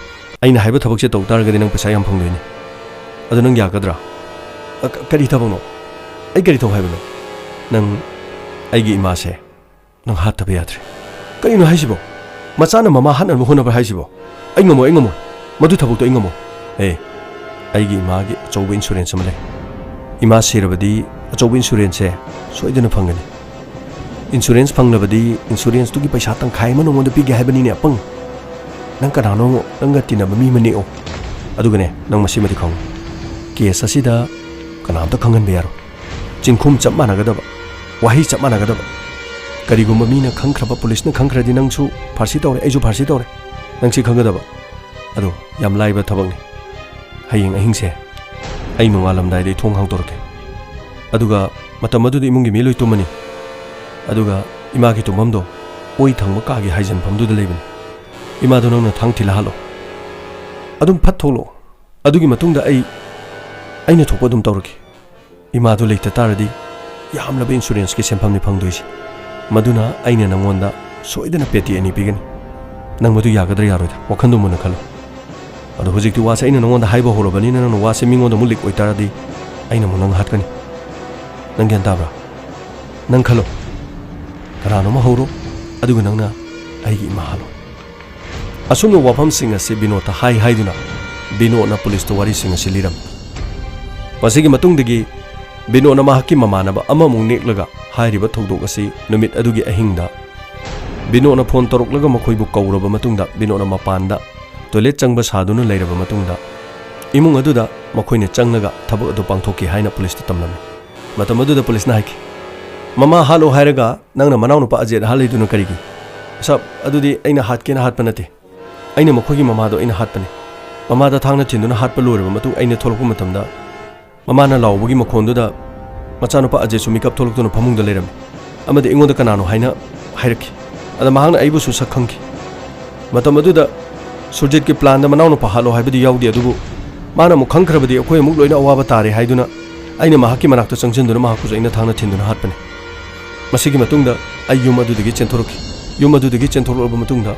ꯑꯩꯅ ꯍꯥꯏꯕ ꯊꯕꯛꯁꯦ ꯇꯧ ꯇꯥꯔꯒꯗꯤ ꯅꯪ ꯄꯩꯁꯥ ꯌꯥꯝ ꯐꯪꯗꯣꯏꯅꯦ꯫ ꯑꯗꯣ ꯅꯪ ꯌꯥꯒꯗ꯭ꯔꯥ? ꯑ, ꯀ-, ꯀꯔꯤ ꯊꯕꯛꯅꯣ? ꯑꯩ ꯀꯔꯤ ꯇꯧ ꯍꯥꯏꯕꯅꯣ? ꯅꯪ ꯑꯩꯒꯤ ꯏꯃꯥꯁꯦ ꯅꯪ ꯍꯥꯠꯇꯕ ꯌꯥꯗ꯭ꯔꯦ꯫ ꯀꯔꯤꯅꯣ ꯍꯥꯏꯁꯤꯕꯣ? ꯃꯆꯥꯅ ꯃꯃꯥ ꯍꯥꯠꯅꯕ ꯍꯣꯠꯅꯕ ꯍꯥꯏꯁꯤꯕꯣ? ꯑꯩ ꯉꯝꯃꯣꯏ, ꯑꯩ ꯉꯝꯃꯣꯏ꯫ ꯃꯗꯨ ꯊꯕꯛꯇꯣ ꯑꯩ ꯉꯝꯃꯣꯏ꯫ ꯑꯦ, ꯑꯩꯒꯤ ꯏꯃꯥꯒꯤ ꯑꯆꯧꯕ ꯏꯟꯁꯨꯔꯦꯟꯁ ꯑꯃ ꯂꯩ꯫ ꯏꯃꯥ ꯁꯤꯔꯕꯗꯤ ꯑꯆꯧꯕ ꯏꯟꯁꯨꯔꯦꯟꯁꯁꯦ ꯁꯣꯏꯗꯅ ꯐꯪꯒꯅꯤ꯫ ꯏꯟꯁꯨꯔꯦꯟꯁ ꯐꯪꯂꯕꯗꯤ ꯏꯟꯁꯨꯔꯦꯟꯁꯇꯨꯒꯤ ꯄꯩꯁꯥ ꯇꯪꯈꯥꯏ ꯑꯃ ꯅꯉꯣꯟꯗ ꯄꯤꯒꯦ ꯍꯥꯏꯕꯅꯤꯅꯦ, ꯑꯄꯪ꯫ ꯅꯪ ꯀꯅꯥꯅꯣ? ꯅꯪꯒ ꯇꯤꯟꯅꯕ ꯃꯤ ꯑꯃ ꯅꯦꯛꯑꯣ꯫ ꯑꯗꯨꯒꯅꯦ, ꯅꯪ ꯃꯁꯤꯃꯗꯤ ꯈꯪꯉꯨ, ꯀꯦꯁ ꯑꯁꯤꯗ ꯀꯅꯥꯝꯇ ꯈꯪꯍꯟꯕ ꯌꯥꯔꯣꯏ꯫ ꯆꯤꯡꯈꯨꯝ ꯆꯞ ꯃꯥꯟꯅꯒꯗꯕ, ꯋꯥꯍꯩ ꯆꯞ ꯃꯥꯟꯅꯒꯗꯕ꯫ ꯀꯔꯤꯒꯨꯝꯕ ꯃꯤꯅ ꯈꯪꯈ꯭ꯔꯕ, ꯄꯨꯂꯤꯁꯅ ꯈꯪꯈ꯭ꯔꯗꯤ ꯅꯪꯁꯨ ꯐꯥꯔꯁꯤ ꯇꯧꯔꯦ, ꯑꯩꯁꯨ ꯐꯥꯔꯁꯤ ꯇꯧꯔꯦ꯫ ꯅꯪ ꯁꯤ ꯈꯪꯒꯗꯕ꯫ ꯑꯗꯣ ꯌꯥꯝ ꯂꯥꯏꯕ ꯊꯕꯛꯅꯤ꯫ ꯍꯌꯦꯡ ꯑꯍꯤꯡꯁꯦ ꯑꯩ ꯅꯣꯡꯉꯥꯜꯂꯝꯗꯥꯏꯗ ꯑꯩ ꯊꯣꯡ ꯍꯥꯡꯗꯣꯔꯛꯀꯦ꯫ ꯑꯗꯨꯒ ꯃꯇꯝ ꯑꯗꯨꯗ ꯏꯃꯨꯡꯒꯤ ꯃꯤ ꯂꯣꯏ ꯇꯨꯝꯃꯅꯤ꯫ ꯑꯗꯨꯒ ꯏꯃꯥꯒꯤ ꯇꯨꯝꯐꯝꯗꯣ ꯑꯣꯏ ꯊꯪꯕ ꯀꯥꯒꯤ ꯍꯥꯏꯖꯟꯐꯝꯗꯨꯗ ꯂꯩꯕꯅꯤ꯫ ꯏꯃꯥꯗꯣ ꯅꯪꯅ ꯊꯥꯡ ꯊꯤꯜꯂ ꯍꯥꯠꯂꯣ꯫ ꯑꯗꯨꯝ ꯐꯠ ꯊꯣꯛꯂꯛꯑꯣ꯫ ꯑꯗꯨꯒꯤ ꯃꯇꯨꯡꯗ ꯑꯩ, ꯑꯩꯅ ꯊꯣꯛꯄ ꯑꯗꯨꯝ ꯇꯧꯔꯒꯦ꯫ ꯏꯃꯥꯗꯨ ꯂꯩꯇ ꯇꯥꯔꯗꯤ ꯌꯥꯝꯂꯕ ꯏꯟꯁꯨꯔꯦꯟꯁꯀꯤ ꯁꯦꯟꯐꯝꯅꯤ ꯐꯪꯗꯣꯏꯁꯦ꯫ ꯃꯗꯨꯅ ꯑꯩꯅ ꯅꯪꯉꯣꯟꯗ ꯁꯣꯏꯗꯅ ꯄꯦꯇꯤ ꯑꯅꯤ ꯄꯤꯒꯅꯤ꯫ ꯅꯪ ꯃꯗꯨ ꯌꯥꯒꯗ꯭ꯔꯥ ꯌꯥꯔꯣꯏꯗ꯭ꯔꯥ? ꯋꯥꯈꯟꯗꯣ ꯃꯨꯟꯅ ꯈꯜꯂꯨ꯫ ꯑꯗꯣ ꯍꯧꯖꯤꯛꯇꯤ ꯋꯥꯁꯦ ꯑꯩꯅ ꯅꯪꯉꯣꯟꯗ ꯍꯥꯏꯕ ꯍꯧꯔꯕꯅꯤꯅ, ꯅꯪꯅ ꯋꯥꯁꯦ ꯃꯤꯉꯣꯟꯗ ꯑꯃꯨꯛ ꯂꯤꯛ ꯑꯣꯏꯇꯥꯔꯗꯤ ꯑꯩꯅ ꯑꯃꯨꯛ ꯅꯪ ꯍꯥꯠꯀꯅꯤ꯫ ꯅꯪ ꯒ꯭ꯌꯥꯟ ꯇꯥꯕ꯭ꯔꯥ? ꯅꯪ ꯈꯜꯂꯣ꯫ ꯀꯅꯥꯅꯣꯝꯃ ꯍꯧꯔꯣ, ꯑꯗꯨꯒ ꯅꯪꯅ ꯑꯩꯒꯤ ꯏꯃꯥ ꯍꯥꯠꯂꯣ꯫ ꯑꯁꯨꯝꯅ ꯋꯥꯐꯝꯁꯤꯡ ꯑꯁꯤ ꯕꯤꯅꯣꯗꯇ ꯍꯥꯏ ꯍꯥꯏꯗꯨꯅ ꯕꯤꯅꯣꯗꯅ ꯄꯨꯂꯤꯁꯇ ꯋꯥꯔꯤꯁꯤꯡ ꯑꯁꯤ ꯂꯤꯔꯝꯃꯤ꯫ ꯃꯁꯤꯒꯤ ꯃꯇꯨꯡꯗꯒꯤ ꯕꯤꯅꯣꯗꯅ ꯃꯍꯥꯛꯀꯤ ꯃꯃꯥꯟꯅꯕ ꯑꯃꯃꯨꯛ ꯅꯦꯛꯂꯒ ꯍꯥꯏꯔꯤꯕ ꯊꯧꯗꯣꯛ ꯑꯁꯤ ꯅꯨꯃꯤꯠ ꯑꯗꯨꯒꯤ ꯑꯍꯤꯡꯗ ꯕꯤꯅꯣꯗꯅ ꯐꯣꯟ ꯇꯧꯔꯛꯂꯒ ꯃꯈꯣꯏꯕꯨ ꯀꯧꯔꯕ ꯃꯇꯨꯡꯗ ꯕꯤꯅꯣꯗꯅ ꯃꯄꯥꯟꯗ ꯇꯣꯏꯂꯦꯠ ꯆꯪꯕ ꯁꯥꯗꯨꯅ ꯂꯩꯔꯕ ꯃꯇꯨꯡꯗ ꯏꯃꯨꯡ ꯑꯗꯨꯗ ꯃꯈꯣꯏꯅ ꯆꯪꯂꯒ ꯊꯕꯛ ꯑꯗꯨ ꯄꯥꯡꯊꯣꯛꯈꯤ ꯍꯥꯏꯅ ꯄꯨꯂꯤꯁꯇ ꯇꯝꯂꯝꯃꯤ꯫ ꯃꯇꯝ ꯑꯗꯨꯗ ꯄꯨꯂꯤꯁꯅ ꯍꯥꯏꯈꯤ, "ꯃꯃꯥ ꯍꯥꯠꯂꯣ ꯍꯥꯏꯔꯒ ꯅꯪꯅ ꯃꯅꯥꯎꯅꯨꯄꯥ ꯑꯖꯦꯠ ꯍꯥꯠꯂꯤꯗꯨꯅ ꯀꯔꯤꯒꯤ?" "ꯁꯥꯕ, ꯑꯗꯨꯗꯤ ꯑꯩꯅ ꯍꯥꯠꯀꯦꯅ ꯍꯥꯠꯄ ꯅꯠꯇꯦ꯫ ꯑꯩꯅ ꯃꯈꯣꯏꯒꯤ ꯃꯃꯥꯗꯣ ꯑꯩꯅ ꯍꯥꯠꯄꯅꯤ꯫ ꯃꯃꯥꯗ ꯊꯥꯡꯅ ꯊꯤꯟꯗꯨꯅ ꯍꯥꯠꯄ ꯂꯣꯏꯔꯕ ꯃꯇꯨꯡ ꯑꯩꯅ ꯊꯣꯛꯂꯛꯄ ꯃꯇꯝꯗ ꯃꯃꯥꯅ ꯂꯥꯎꯕꯒꯤ ꯃꯈꯣꯟꯗꯨꯗ ꯃꯆꯥꯅꯨꯄꯥ ꯑꯖꯦꯠꯁꯨ ꯃꯤꯀꯞ ꯊꯣꯛꯂꯛꯇꯨꯅ ꯐꯃꯨꯡꯗ ꯂꯩꯔꯝꯃꯤ꯫ ꯑꯃꯗꯤ ꯑꯩꯉꯣꯟꯗ ꯀꯅꯥꯅꯣ ꯍꯥꯏꯅ ꯍꯥꯏꯔꯛꯈꯤ꯫ ꯑꯗ ꯃꯍꯥꯛꯅ ꯑꯩꯕꯨꯁꯨ ꯁꯛ ꯈꯪꯈꯤ꯫ ꯃꯇꯝ ꯑꯗꯨꯗ ꯁꯨꯔꯖꯤꯠꯀꯤ ꯄ꯭ꯂꯥꯟꯗ ꯃꯅꯥꯎꯅꯨꯄꯥ ꯍꯥꯠꯂꯣ ꯍꯥꯏꯕꯗꯤ ꯌꯥꯎꯗꯦ, ꯑꯗꯨꯕꯨ ꯃꯥꯅ ꯑꯃꯨꯛ ꯈꯪꯈ꯭ꯔꯕꯗꯤ ꯑꯩꯈꯣꯏ ꯑꯃꯨꯛ ꯂꯣꯏꯅ ꯑꯋꯥꯕ ꯇꯥꯔꯦ ꯍꯥꯏꯗꯨꯅ ꯑꯩꯅ ꯃꯍꯥꯛꯀꯤ ꯃꯅꯥꯛꯇ ꯆꯪꯁꯤꯟꯗꯨꯅ ꯃꯍꯥꯛꯄꯨꯁꯨ ꯑꯩꯅ ꯊꯥꯡꯅ ꯊꯤꯟꯗꯨꯅ ꯍꯥꯠꯄꯅꯤ꯫ ꯃꯁꯤꯒꯤ ꯃꯇꯨꯡꯗ ꯑꯩ ꯌꯨꯝ ꯑꯗꯨꯗꯒꯤ ꯆꯦꯟꯊꯣꯔꯛꯈꯤ꯫ ꯌꯨꯝ ꯑꯗꯨꯗꯒꯤ ꯆꯦꯟꯊꯣꯔꯛꯂꯕ ꯃꯇꯨꯡꯗ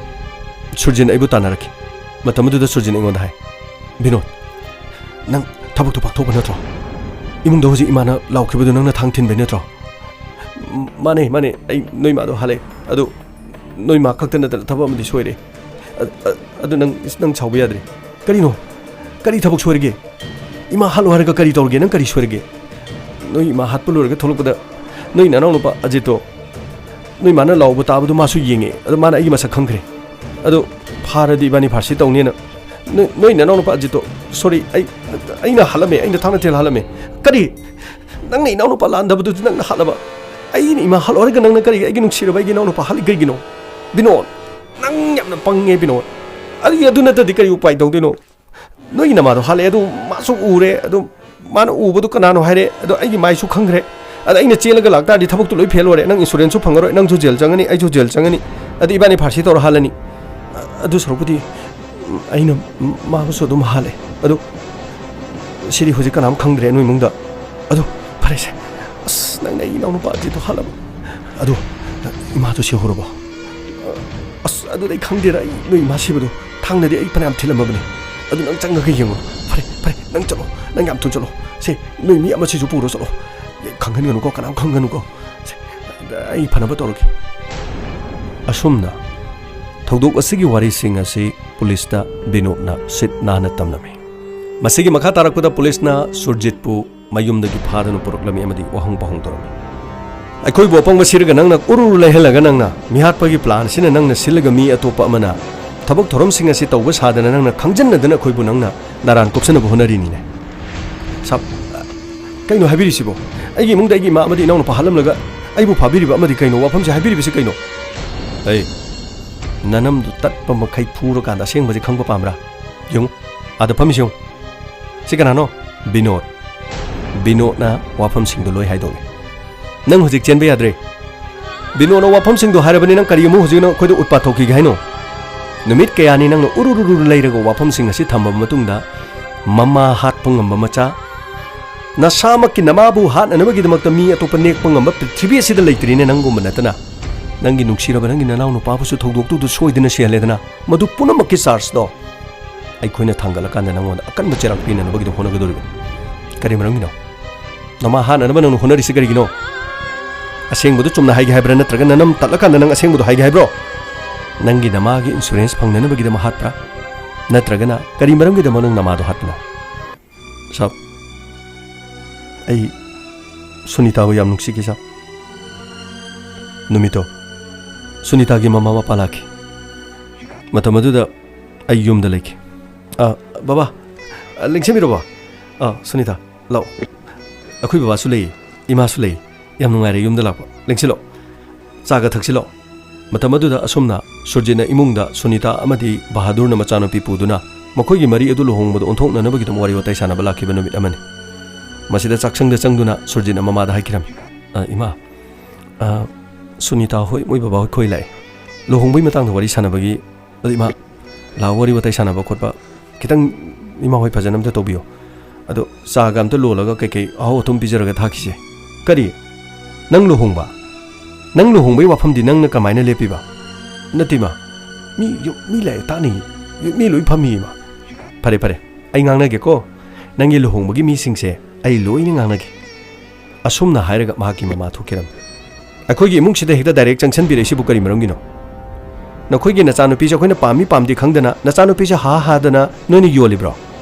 ꯁꯨꯔꯖꯤꯟ ꯑꯩꯕꯨ ꯇꯥꯟꯅꯔꯛꯈꯤ꯫ ꯃꯇꯝ ꯑꯗꯨꯗ ꯁꯨꯔꯖꯤꯟ ꯑꯩꯉꯣꯟꯗ ꯍꯥꯏ, "ꯕꯤꯅꯣꯗ, ꯅꯪ ꯊꯕꯛꯇꯣ ꯄꯥꯡꯊꯣꯛꯄ ꯅꯠꯇ꯭ꯔꯣ? ꯏꯃꯨꯡꯗ ꯍꯧꯖꯤꯛ ꯏꯃꯥꯅ ꯂꯥꯎꯈꯤꯕꯗꯨ ꯅꯪꯅ ꯊꯥꯡ ꯊꯤꯟꯕꯩ ꯅꯠꯇ꯭ꯔꯣ?" "ꯃꯥꯅꯦ, ꯃꯥꯅꯦ, ꯑꯩ ꯅꯣꯏ ꯃꯥꯗꯣ ꯍꯥꯠꯂꯦ꯫ ꯑꯗꯨ ꯅꯣꯏ ꯃꯥ ꯈꯛꯇ ꯅꯠꯇꯅ ꯊꯕꯛ ꯑꯃꯗꯤ ꯁꯣꯏꯔꯦ꯫ ꯑ-, ꯑ-, ꯑꯗꯨ ꯅꯪ, ꯅꯪ ꯁꯥꯎꯕ ꯌꯥꯗ꯭ꯔꯤ꯫ ꯀꯔꯤꯅꯣ? ꯀꯔꯤ ꯊꯕꯛ ꯁꯣꯏꯔꯒꯦ? ꯏꯃꯥ ꯍꯥꯠꯂꯣ ꯍꯥꯏꯔꯒ ꯀꯔꯤ ꯇꯧꯔꯒꯦ? ꯅꯪ ꯀꯔꯤ ꯁꯣꯏꯔꯒꯦ? ꯅꯣꯏ ꯏꯃꯥ ꯍꯥꯠꯄ ꯂꯣꯏꯔꯒ ꯊꯣꯛꯂꯛꯄꯗ ꯅꯣꯏ ꯅꯅꯥꯎꯅꯨꯄꯥ ꯑꯖꯤꯠꯇꯣ ꯅꯣꯏ ꯃꯥꯅ ꯂꯥꯎꯕ ꯇꯥꯕꯗꯣ ꯃꯥꯁꯨ ꯌꯦꯡꯉꯦ꯫ ꯑꯗꯣ ꯃꯥꯅ ꯑꯩꯒꯤ ꯃꯁꯛ ꯈꯪꯈ꯭ꯔꯦ꯫ ꯑꯗꯣ ꯐꯥꯔꯗꯤ ꯏꯕꯥꯅꯤ ꯐꯥꯔꯁꯤ ꯇꯧꯅꯦꯅ ꯅꯣꯏ, ꯅꯣꯏ ꯅꯅꯥꯎꯅꯨꯄꯥ ꯑꯖꯤꯠꯇꯣ, ꯁꯣꯔꯤ, ꯑꯩ, ꯑꯩꯅ ꯍꯥꯠꯂꯝꯃꯦ, ꯑꯩꯅ ꯊꯥꯡꯅ ꯊꯤꯜ ꯍꯥꯠꯂꯝꯃꯦ꯫" "ꯀꯔꯤ? ꯅꯪꯅ ꯏꯅꯥꯎꯅꯨꯄꯥ ꯂꯥꯟꯗꯕꯗꯨꯗꯤ ꯅꯪꯅ ꯍꯥꯠꯂꯕ? ꯑꯩꯅ ꯏꯃꯥ ꯍꯥꯠꯂꯣ ꯍꯥꯏꯔꯒ ꯅꯪꯅ ꯀꯔꯤꯒꯤ ꯑꯩꯒꯤ ꯅꯨꯡꯁꯤꯔꯕ ꯑꯩꯒꯤ ꯏꯅꯥꯎꯅꯨꯄꯥ ꯍꯥꯠꯂꯤ ꯀꯩꯒꯤꯅꯣ? ꯕꯤꯅꯣꯗ, ꯅꯪ ꯌꯥꯝꯅ ꯄꯪꯉꯦ ꯕꯤꯅꯣꯗ꯫ ꯑꯗꯨ, ꯑꯗꯨ ꯅꯠꯇ꯭ꯔꯗꯤ ꯀꯔꯤ ꯎꯄꯥꯏ ꯇꯧꯗꯣꯏꯅꯣ? ꯅꯣꯏꯒꯤ ꯅꯃꯥꯗꯣ ꯍꯥꯠꯂꯦ, ꯑꯗꯨ ꯃꯥꯁꯨ ꯎꯔꯦ, ꯑꯗꯨ ꯃꯥꯅ ꯎꯕꯗꯨ ꯀꯅꯥꯅꯣ ꯍꯥꯏꯔꯦ, ꯑꯗꯣ ꯑꯩꯒꯤ ꯃꯥꯏꯁꯨ ꯈꯪꯈ꯭ꯔꯦ꯫ ꯑꯗ ꯑꯩꯅ ꯆꯦꯜꯂꯒ ꯂꯥꯛꯇꯥꯔꯗꯤ ꯊꯕꯛꯇꯨ ꯂꯣꯏ ꯐꯦꯜ ꯑꯣꯏꯔꯦ꯫ ꯅꯪ ꯏꯟꯁꯨꯔꯦꯟꯁꯁꯨ ꯐꯪꯉꯔꯣꯏ, ꯅꯪꯁꯨ ꯖꯦꯜ ꯆꯪꯉꯅꯤ, ꯑꯩꯁꯨ ꯖꯦꯜ ꯆꯪꯉꯅꯤ꯫ ꯑꯗ ꯏꯕꯥꯅꯤ ꯐꯥꯔꯁꯤ ꯇꯧꯔ ꯍꯥꯠꯂꯅꯤ꯫ ꯑ-, ꯑꯗꯨ ꯁꯔꯨꯛꯄꯨꯗꯤ, ꯎꯝ, ꯑꯩꯅ ꯃꯥꯕꯨꯁꯨ ꯑꯗꯨꯝ ꯍꯥꯠꯂꯦ꯫ ꯑꯗꯨ ꯁꯤꯗꯤ ꯍꯧꯖꯤꯛ ꯀꯅꯥꯝ ꯈꯪꯗ꯭ꯔꯦ ꯅꯣꯏ ꯏꯃꯨꯡꯗ꯫ ꯑꯗꯨ ꯐꯔꯦꯁꯦ꯫ ꯑꯁ, ꯅꯪꯅ ꯑꯩ ꯏꯅꯥꯎꯅꯨꯄꯥ ꯑꯖꯤꯠꯇꯣ ꯍꯥꯠꯂꯕ꯫ ꯑꯗꯨ ꯏꯃꯥꯗꯣ ꯁꯤꯍꯧꯔꯕꯣ? ꯑꯁ, ꯑꯗꯨꯗꯤ ꯑꯩ ꯈꯪꯗꯦꯗ, ꯑꯩ ꯅꯣꯏ ꯏꯃꯥ ꯁꯤꯕꯗꯣ ꯊꯥꯡꯅꯗꯤ ꯑꯩ ꯐꯅꯌꯥꯝ ꯊꯤꯜꯂꯝꯃꯕꯅꯦ꯫ ꯑꯗꯨ ꯅꯪ ꯆꯪꯉꯒ ꯌꯦꯡꯉꯣ꯫ ꯐꯔꯦ, ꯐꯔꯦ, ꯅꯪ ꯆꯠꯂꯣ, ꯅꯪ ꯌꯥꯝ ꯊꯨꯅ ꯆꯠꯂꯣ꯫ ꯁꯦ, ꯅꯣꯏ ꯃꯤ ꯑꯃꯁꯤꯁꯨ ꯄꯨꯔꯣ ꯆꯠꯂꯣ꯫ ꯈꯪꯍꯟꯒꯅꯨꯀꯣ, ꯀꯅꯥꯝ ꯈꯪꯍꯟꯒꯅꯨꯀꯣ꯫ ꯁꯦ, ꯑꯩ ꯐꯅꯕ ꯇꯧꯔꯒꯦ꯫ ꯑꯁꯨꯝꯅ ꯊꯧꯗꯣꯛ ꯑꯁꯤꯒꯤ ꯋꯥꯔꯤꯁꯤꯡ ꯑꯁꯤ ꯄꯨꯂꯤꯁꯇ ꯕꯤꯅꯣꯗꯅ ꯁꯤꯠ ꯅꯥꯟꯅ ꯇꯝꯂꯝꯃꯤ꯫ ꯃꯁꯤꯒꯤ ꯃꯈꯥ ꯇꯥꯔꯛꯄꯗ ꯄꯨꯂꯤꯁꯅ ꯁꯨꯔꯖꯤꯠꯄꯨ ꯃꯌꯨꯝꯗꯒꯤ ꯐꯥꯗꯨꯅ ꯄꯨꯔꯛꯂꯝꯃꯤ ꯑꯃꯗꯤ ꯋꯥꯍꯪ ꯄꯥꯎꯍꯪ ꯇꯧꯔꯝꯃꯤ꯫ ꯑꯩꯈꯣꯏꯕꯨ ꯑꯄꯪꯕ ꯁꯤꯔꯒ ꯅꯪꯅ ꯎꯔꯨꯔꯨ ꯂꯩꯍꯜꯂꯒ ꯅꯪꯅ ꯃꯤꯍꯥꯠꯄꯒꯤ ꯄ꯭ꯂꯥꯟ ꯑꯁꯤꯅ ꯅꯪꯅ ꯁꯤꯜꯂꯒ ꯃꯤ ꯑꯇꯣꯞꯄ ꯑꯃꯅ ꯊꯕꯛ ꯊꯧꯔꯝꯁꯤꯡ ꯑꯁꯤ ꯇꯧꯕ ꯁꯥꯗꯅ ꯅꯪꯅ ꯈꯪꯖꯟꯅꯗꯅ ꯑꯩꯈꯣꯏꯕꯨ ꯅꯪꯅ ꯅꯔꯥꯟ ꯀꯨꯞꯁꯟꯅꯕ ꯍꯣꯠꯅꯔꯤꯅꯤꯅꯦ꯫ ꯁꯥꯕ, ꯀꯩꯅꯣ ꯍꯥꯏꯕꯤꯔꯤꯁꯤꯕꯣ? ꯑꯩꯒꯤ ꯏꯃꯨꯡꯗ ꯑꯩꯒꯤ ꯏꯃꯥ ꯑꯃꯗꯤ ꯏꯅꯥꯎꯅꯨꯄꯥ ꯍꯥꯠꯂꯝꯂꯒ ꯑꯩꯕꯨ ꯐꯥꯕꯤꯔꯤꯕ ꯑꯃꯗꯤ ꯀꯩꯅꯣ? ꯋꯥꯐꯝꯁꯦ ꯍꯥꯏꯕꯤꯔꯤꯕꯁꯤ ꯀꯩꯅꯣ? ꯑꯩ, ꯅꯅꯝꯗꯨ ꯇꯠꯄ ꯃꯈꯩ ꯐꯨꯔꯀꯥꯟꯗ ꯑꯁꯦꯡꯕꯁꯤ ꯈꯪꯕ ꯄꯥꯝꯕ꯭ꯔꯥ? ꯌꯦꯡꯉꯨ, ꯑꯥꯗ ꯐꯝꯃꯤꯁꯤ ꯌꯦꯡꯉꯨ꯫ ꯁꯤ ꯀꯅꯥꯅꯣ? ꯕꯤꯅꯣꯗ꯫ ꯕꯤꯅꯣꯗꯅ ꯋꯥꯐꯝꯁꯤꯡꯗꯣ ꯂꯣꯏ ꯍꯥꯏꯗꯣꯛꯂꯦ꯫ ꯅꯪ ꯍꯧꯖꯤꯛ ꯆꯦꯟꯕ ꯌꯥꯗ꯭ꯔꯦ꯫ ꯕꯤꯅꯣꯗꯅ ꯋꯥꯐꯝꯁꯤꯡꯗꯣ ꯍꯥꯏꯔꯕꯅꯤ, ꯅꯪ ꯀꯔꯤ ꯑꯃꯨꯛ ꯍꯧꯖꯤꯛ ꯅꯪ ꯑꯩꯈꯣꯏꯗ ꯎꯠꯄꯥꯠ ꯊꯣꯛꯈꯤꯒꯦ ꯍꯥꯏꯅꯣ? ꯅꯨꯃꯤꯠ ꯀꯌꯥꯅꯤ ꯅꯪꯅ ꯎꯔꯨꯔꯨꯔꯨ ꯂꯩꯔꯒ ꯋꯥꯐꯝꯁꯤꯡ ꯑꯁꯤ ꯊꯝꯃꯕ ꯃꯇꯨꯡꯗ, ꯃꯃꯥ ꯍꯥꯠꯄ ꯉꯝꯕ ꯃꯆꯥ, ꯅꯁꯥꯃꯛꯀꯤ ꯅꯃꯥꯕꯨ ꯍꯥꯠꯅꯅꯕꯒꯤꯗꯃꯛꯇ ꯃꯤ ꯑꯇꯣꯞꯄ ꯅꯦꯛꯄ ꯉꯝꯕ ꯄ꯭ꯔꯤꯊꯤꯕꯤ ꯑꯁꯤꯗ ꯂꯩꯇ꯭ꯔꯤꯅꯦ ꯅꯪꯒꯨꯝꯕ ꯅꯠꯇꯅ꯫ ꯅꯪꯒꯤ ꯅꯨꯡꯁꯤꯔꯕ ꯅꯪꯒꯤ ꯅꯅꯥꯎ ꯅꯨꯄꯥꯕꯨꯁꯨ ꯊꯧꯗꯣꯛꯇꯨꯗ ꯁꯣꯏꯗꯅ ꯁꯤꯍꯜꯂꯦꯗꯅ꯫ ꯃꯗꯨ ꯄꯨꯝꯅꯃꯛꯀꯤ ꯆꯥꯔꯖꯇꯣ ꯑꯩꯈꯣꯏꯅ ꯊꯥꯡꯒꯠꯂꯀꯥꯟꯗ ꯅꯪꯉꯣꯟꯗ ꯑꯀꯟꯕ ꯆꯩꯔꯥꯛ ꯄꯤꯅꯅꯕꯒꯤꯗꯃꯛ ꯍꯣꯠꯅꯒꯗꯧꯔꯤꯕꯅꯤ꯫ ꯀꯔꯤ ꯃꯔꯝꯒꯤꯅꯣ? ꯅꯃꯥ ꯍꯥꯠꯅꯅꯕ ꯅꯪꯅ ꯍꯣꯠꯅꯔꯤꯁꯤ ꯀꯔꯤꯒꯤꯅꯣ? ꯑꯁꯦꯡꯕꯗꯨ ꯆꯨꯝꯅ ꯍꯥꯏꯒꯦ ꯍꯥꯏꯕ꯭ꯔꯥ, ꯅꯠꯇ꯭ꯔꯒ ꯅꯅꯝ ꯇꯠꯂꯀꯥꯟꯗ ꯅꯪ ꯑꯁꯦꯡꯕꯗꯨ ꯍꯥꯏꯒꯦ ꯍꯥꯏꯕ꯭ꯔꯣ? ꯅꯪꯒꯤ ꯅꯃꯥꯒꯤ ꯏꯟꯁꯨꯔꯦꯟꯁ ꯐꯪꯅꯅꯕꯒꯤꯗꯃꯛ ꯍꯥꯠꯄ꯭ꯔꯥ? ꯅꯠꯇ꯭ꯔꯒꯅ ꯀꯔꯤ ꯃꯔꯝꯒꯤꯗꯃꯛ ꯅꯪ ꯅꯃꯥꯗꯣ ꯍꯥꯠꯄꯅꯣ? ꯁꯥꯕ, ꯑꯩ ꯁꯨꯅꯤꯇꯥꯕꯨ ꯌꯥꯝ ꯅꯨꯡꯁꯤꯈꯤ, ꯁꯥꯕ꯫ ꯅꯨꯃꯤꯠꯇꯣ ꯁꯨꯅꯤꯇꯥꯒꯤ ꯃꯃꯥ ꯃꯄꯥ ꯂꯥꯛꯈꯤ꯫ ꯃꯇꯝ ꯑꯗꯨꯗ ꯑꯩ ꯌꯨꯝꯗ ꯂꯩꯈꯤ꯫ ꯑ, ꯕꯕꯥ, ꯑ, ꯂꯦꯡꯁꯤꯟꯕꯤꯔꯣ, ꯕꯕꯥ꯫ ꯑ, ꯁꯨꯅꯤꯇꯥ, ꯂꯥꯛꯑꯣ꯫ ꯑꯩꯈꯣꯏ ꯕꯕꯥꯁꯨ ꯂꯩ, ꯏꯃꯥꯁꯨ ꯂꯩ꯫ ꯌꯥꯝ ꯅꯨꯡꯉꯥꯏꯔꯦ ꯌꯨꯝꯗ ꯂꯥꯛꯄ꯫ ꯂꯦꯡꯁꯤꯜꯂꯣ꯫ ꯆꯥꯒ ꯊꯛꯁꯤꯜꯂꯣ꯫ ꯃꯇꯝ ꯑꯗꯨꯗ ꯑꯁꯨꯝꯅ ꯁꯨꯔꯖꯤꯠꯅ ꯏꯃꯨꯡꯗ ꯁꯨꯅꯤꯇꯥ ꯑꯃꯗꯤ ꯕꯍꯥꯗꯨꯔꯅ ꯃꯆꯥꯅꯨꯄꯤ ꯄꯨꯗꯨꯅ ꯃꯈꯣꯏꯒꯤ ꯃꯔꯤ ꯑꯗꯨ ꯂꯨꯍꯣꯡꯕꯗ ꯑꯣꯟꯊꯣꯛꯅꯅꯕꯒꯤꯗꯃꯛ ꯋꯥꯔꯤ ꯋꯥꯇꯥꯏ ꯁꯥꯟꯅꯕ ꯂꯥꯛꯈꯤꯕ ꯅꯨꯃꯤꯠ ꯑꯃꯅꯤ꯫ ꯃꯁꯤꯗ ꯆꯥꯛꯁꯪꯗ ꯆꯪꯗꯨꯅ ꯁꯨꯔꯖꯤꯠꯅ ꯃꯃꯥꯗ ꯍꯥꯏꯈꯤꯔꯝꯃꯤ, "ꯑ, ꯏꯃꯥ, ꯑ, ꯁꯨꯅꯤꯇꯥ ꯍꯣꯏ, ꯃꯣꯏ ꯕꯕꯥ ꯍꯣꯏ ꯈꯣꯏ ꯂꯥꯛꯑꯦ꯫ ꯂꯨꯍꯣꯡꯕꯒꯤ ꯃꯇꯥꯡꯗ ꯋꯥꯔꯤ ꯁꯥꯟꯅꯕꯒꯤ, ꯑꯗꯨ ꯏꯃꯥ, ꯂꯥꯛꯑꯣ, ꯋꯥꯔꯤ ꯋꯥꯇꯥꯏ ꯁꯥꯟꯅꯕ ꯈꯣꯠꯄ ꯈꯤꯇꯪ ꯏꯃꯥ ꯍꯣꯏ ꯐꯖꯅ ꯑꯝꯇ ꯇꯧꯕꯤꯌꯣ꯫ ꯑꯗꯣ ꯆꯥꯒ ꯑꯝꯇ ꯂꯣꯜꯂꯒ ꯀꯩꯀꯩ ꯑꯍꯥꯎ ꯑꯊꯨꯝ ꯄꯤꯖꯔꯒ ꯊꯥꯈꯤꯁꯦ꯫" "ꯀꯔꯤ? ꯅꯪ ꯂꯨꯍꯣꯡꯕ? ꯅꯪ ꯂꯨꯍꯣꯡꯕꯒꯤ ꯋꯥꯐꯝꯗꯤ ꯅꯪꯅ ꯀꯃꯥꯏꯅ ꯂꯦꯞꯄꯤꯕ?" "ꯅꯠꯇꯦ ꯏꯃꯥ, ꯃꯤ ꯌꯨꯝ, ꯃꯤ ꯂꯥꯛꯑꯦ, ꯇꯥꯅꯤꯡꯉꯤ꯫ ꯌꯨꯝ, ꯃꯤ ꯂꯣꯏ ꯐꯝꯃꯤ ꯏꯃꯥ꯫" "ꯐꯔꯦ, ꯐꯔꯦ, ꯑꯩ ꯉꯥꯡꯅꯒꯦꯀꯣ꯫ ꯅꯪꯒꯤ ꯂꯨꯍꯣꯡꯕꯒꯤ ꯃꯤꯁꯤꯡꯁꯦ ꯑꯩ ꯂꯣꯏꯅ ꯉꯥꯡꯅꯒꯦ꯫" ꯑꯁꯨꯝꯅ ꯍꯥꯏꯔꯒ ꯃꯍꯥꯛꯀꯤ ꯃꯃꯥ ꯊꯣꯛꯈꯤꯔꯝꯃꯤ꯫ "ꯑꯩꯈꯣꯏꯒꯤ ꯏꯃꯨꯡꯁꯤꯗ ꯍꯦꯛꯇ ꯗꯥꯏꯔꯦꯛ ꯆꯪꯁꯟꯕꯤꯔꯛꯏꯁꯤꯕꯨ ꯀꯔꯤ ꯃꯔꯝꯒꯤꯅꯣ? ꯅꯈꯣꯏꯒꯤ ꯅꯆꯥꯅꯨꯄꯤꯁꯦ ꯑꯩꯈꯣꯏꯅ ꯄꯥꯝꯃꯤ ꯄꯥꯝꯗꯦ ꯈꯪꯗꯅ ꯅꯆꯥꯅꯨꯄꯤꯁꯦ ꯍꯥ ꯍꯥꯗꯅ ꯅꯣꯏꯅ ꯌꯣꯜꯂꯤꯕ꯭ꯔꯣ?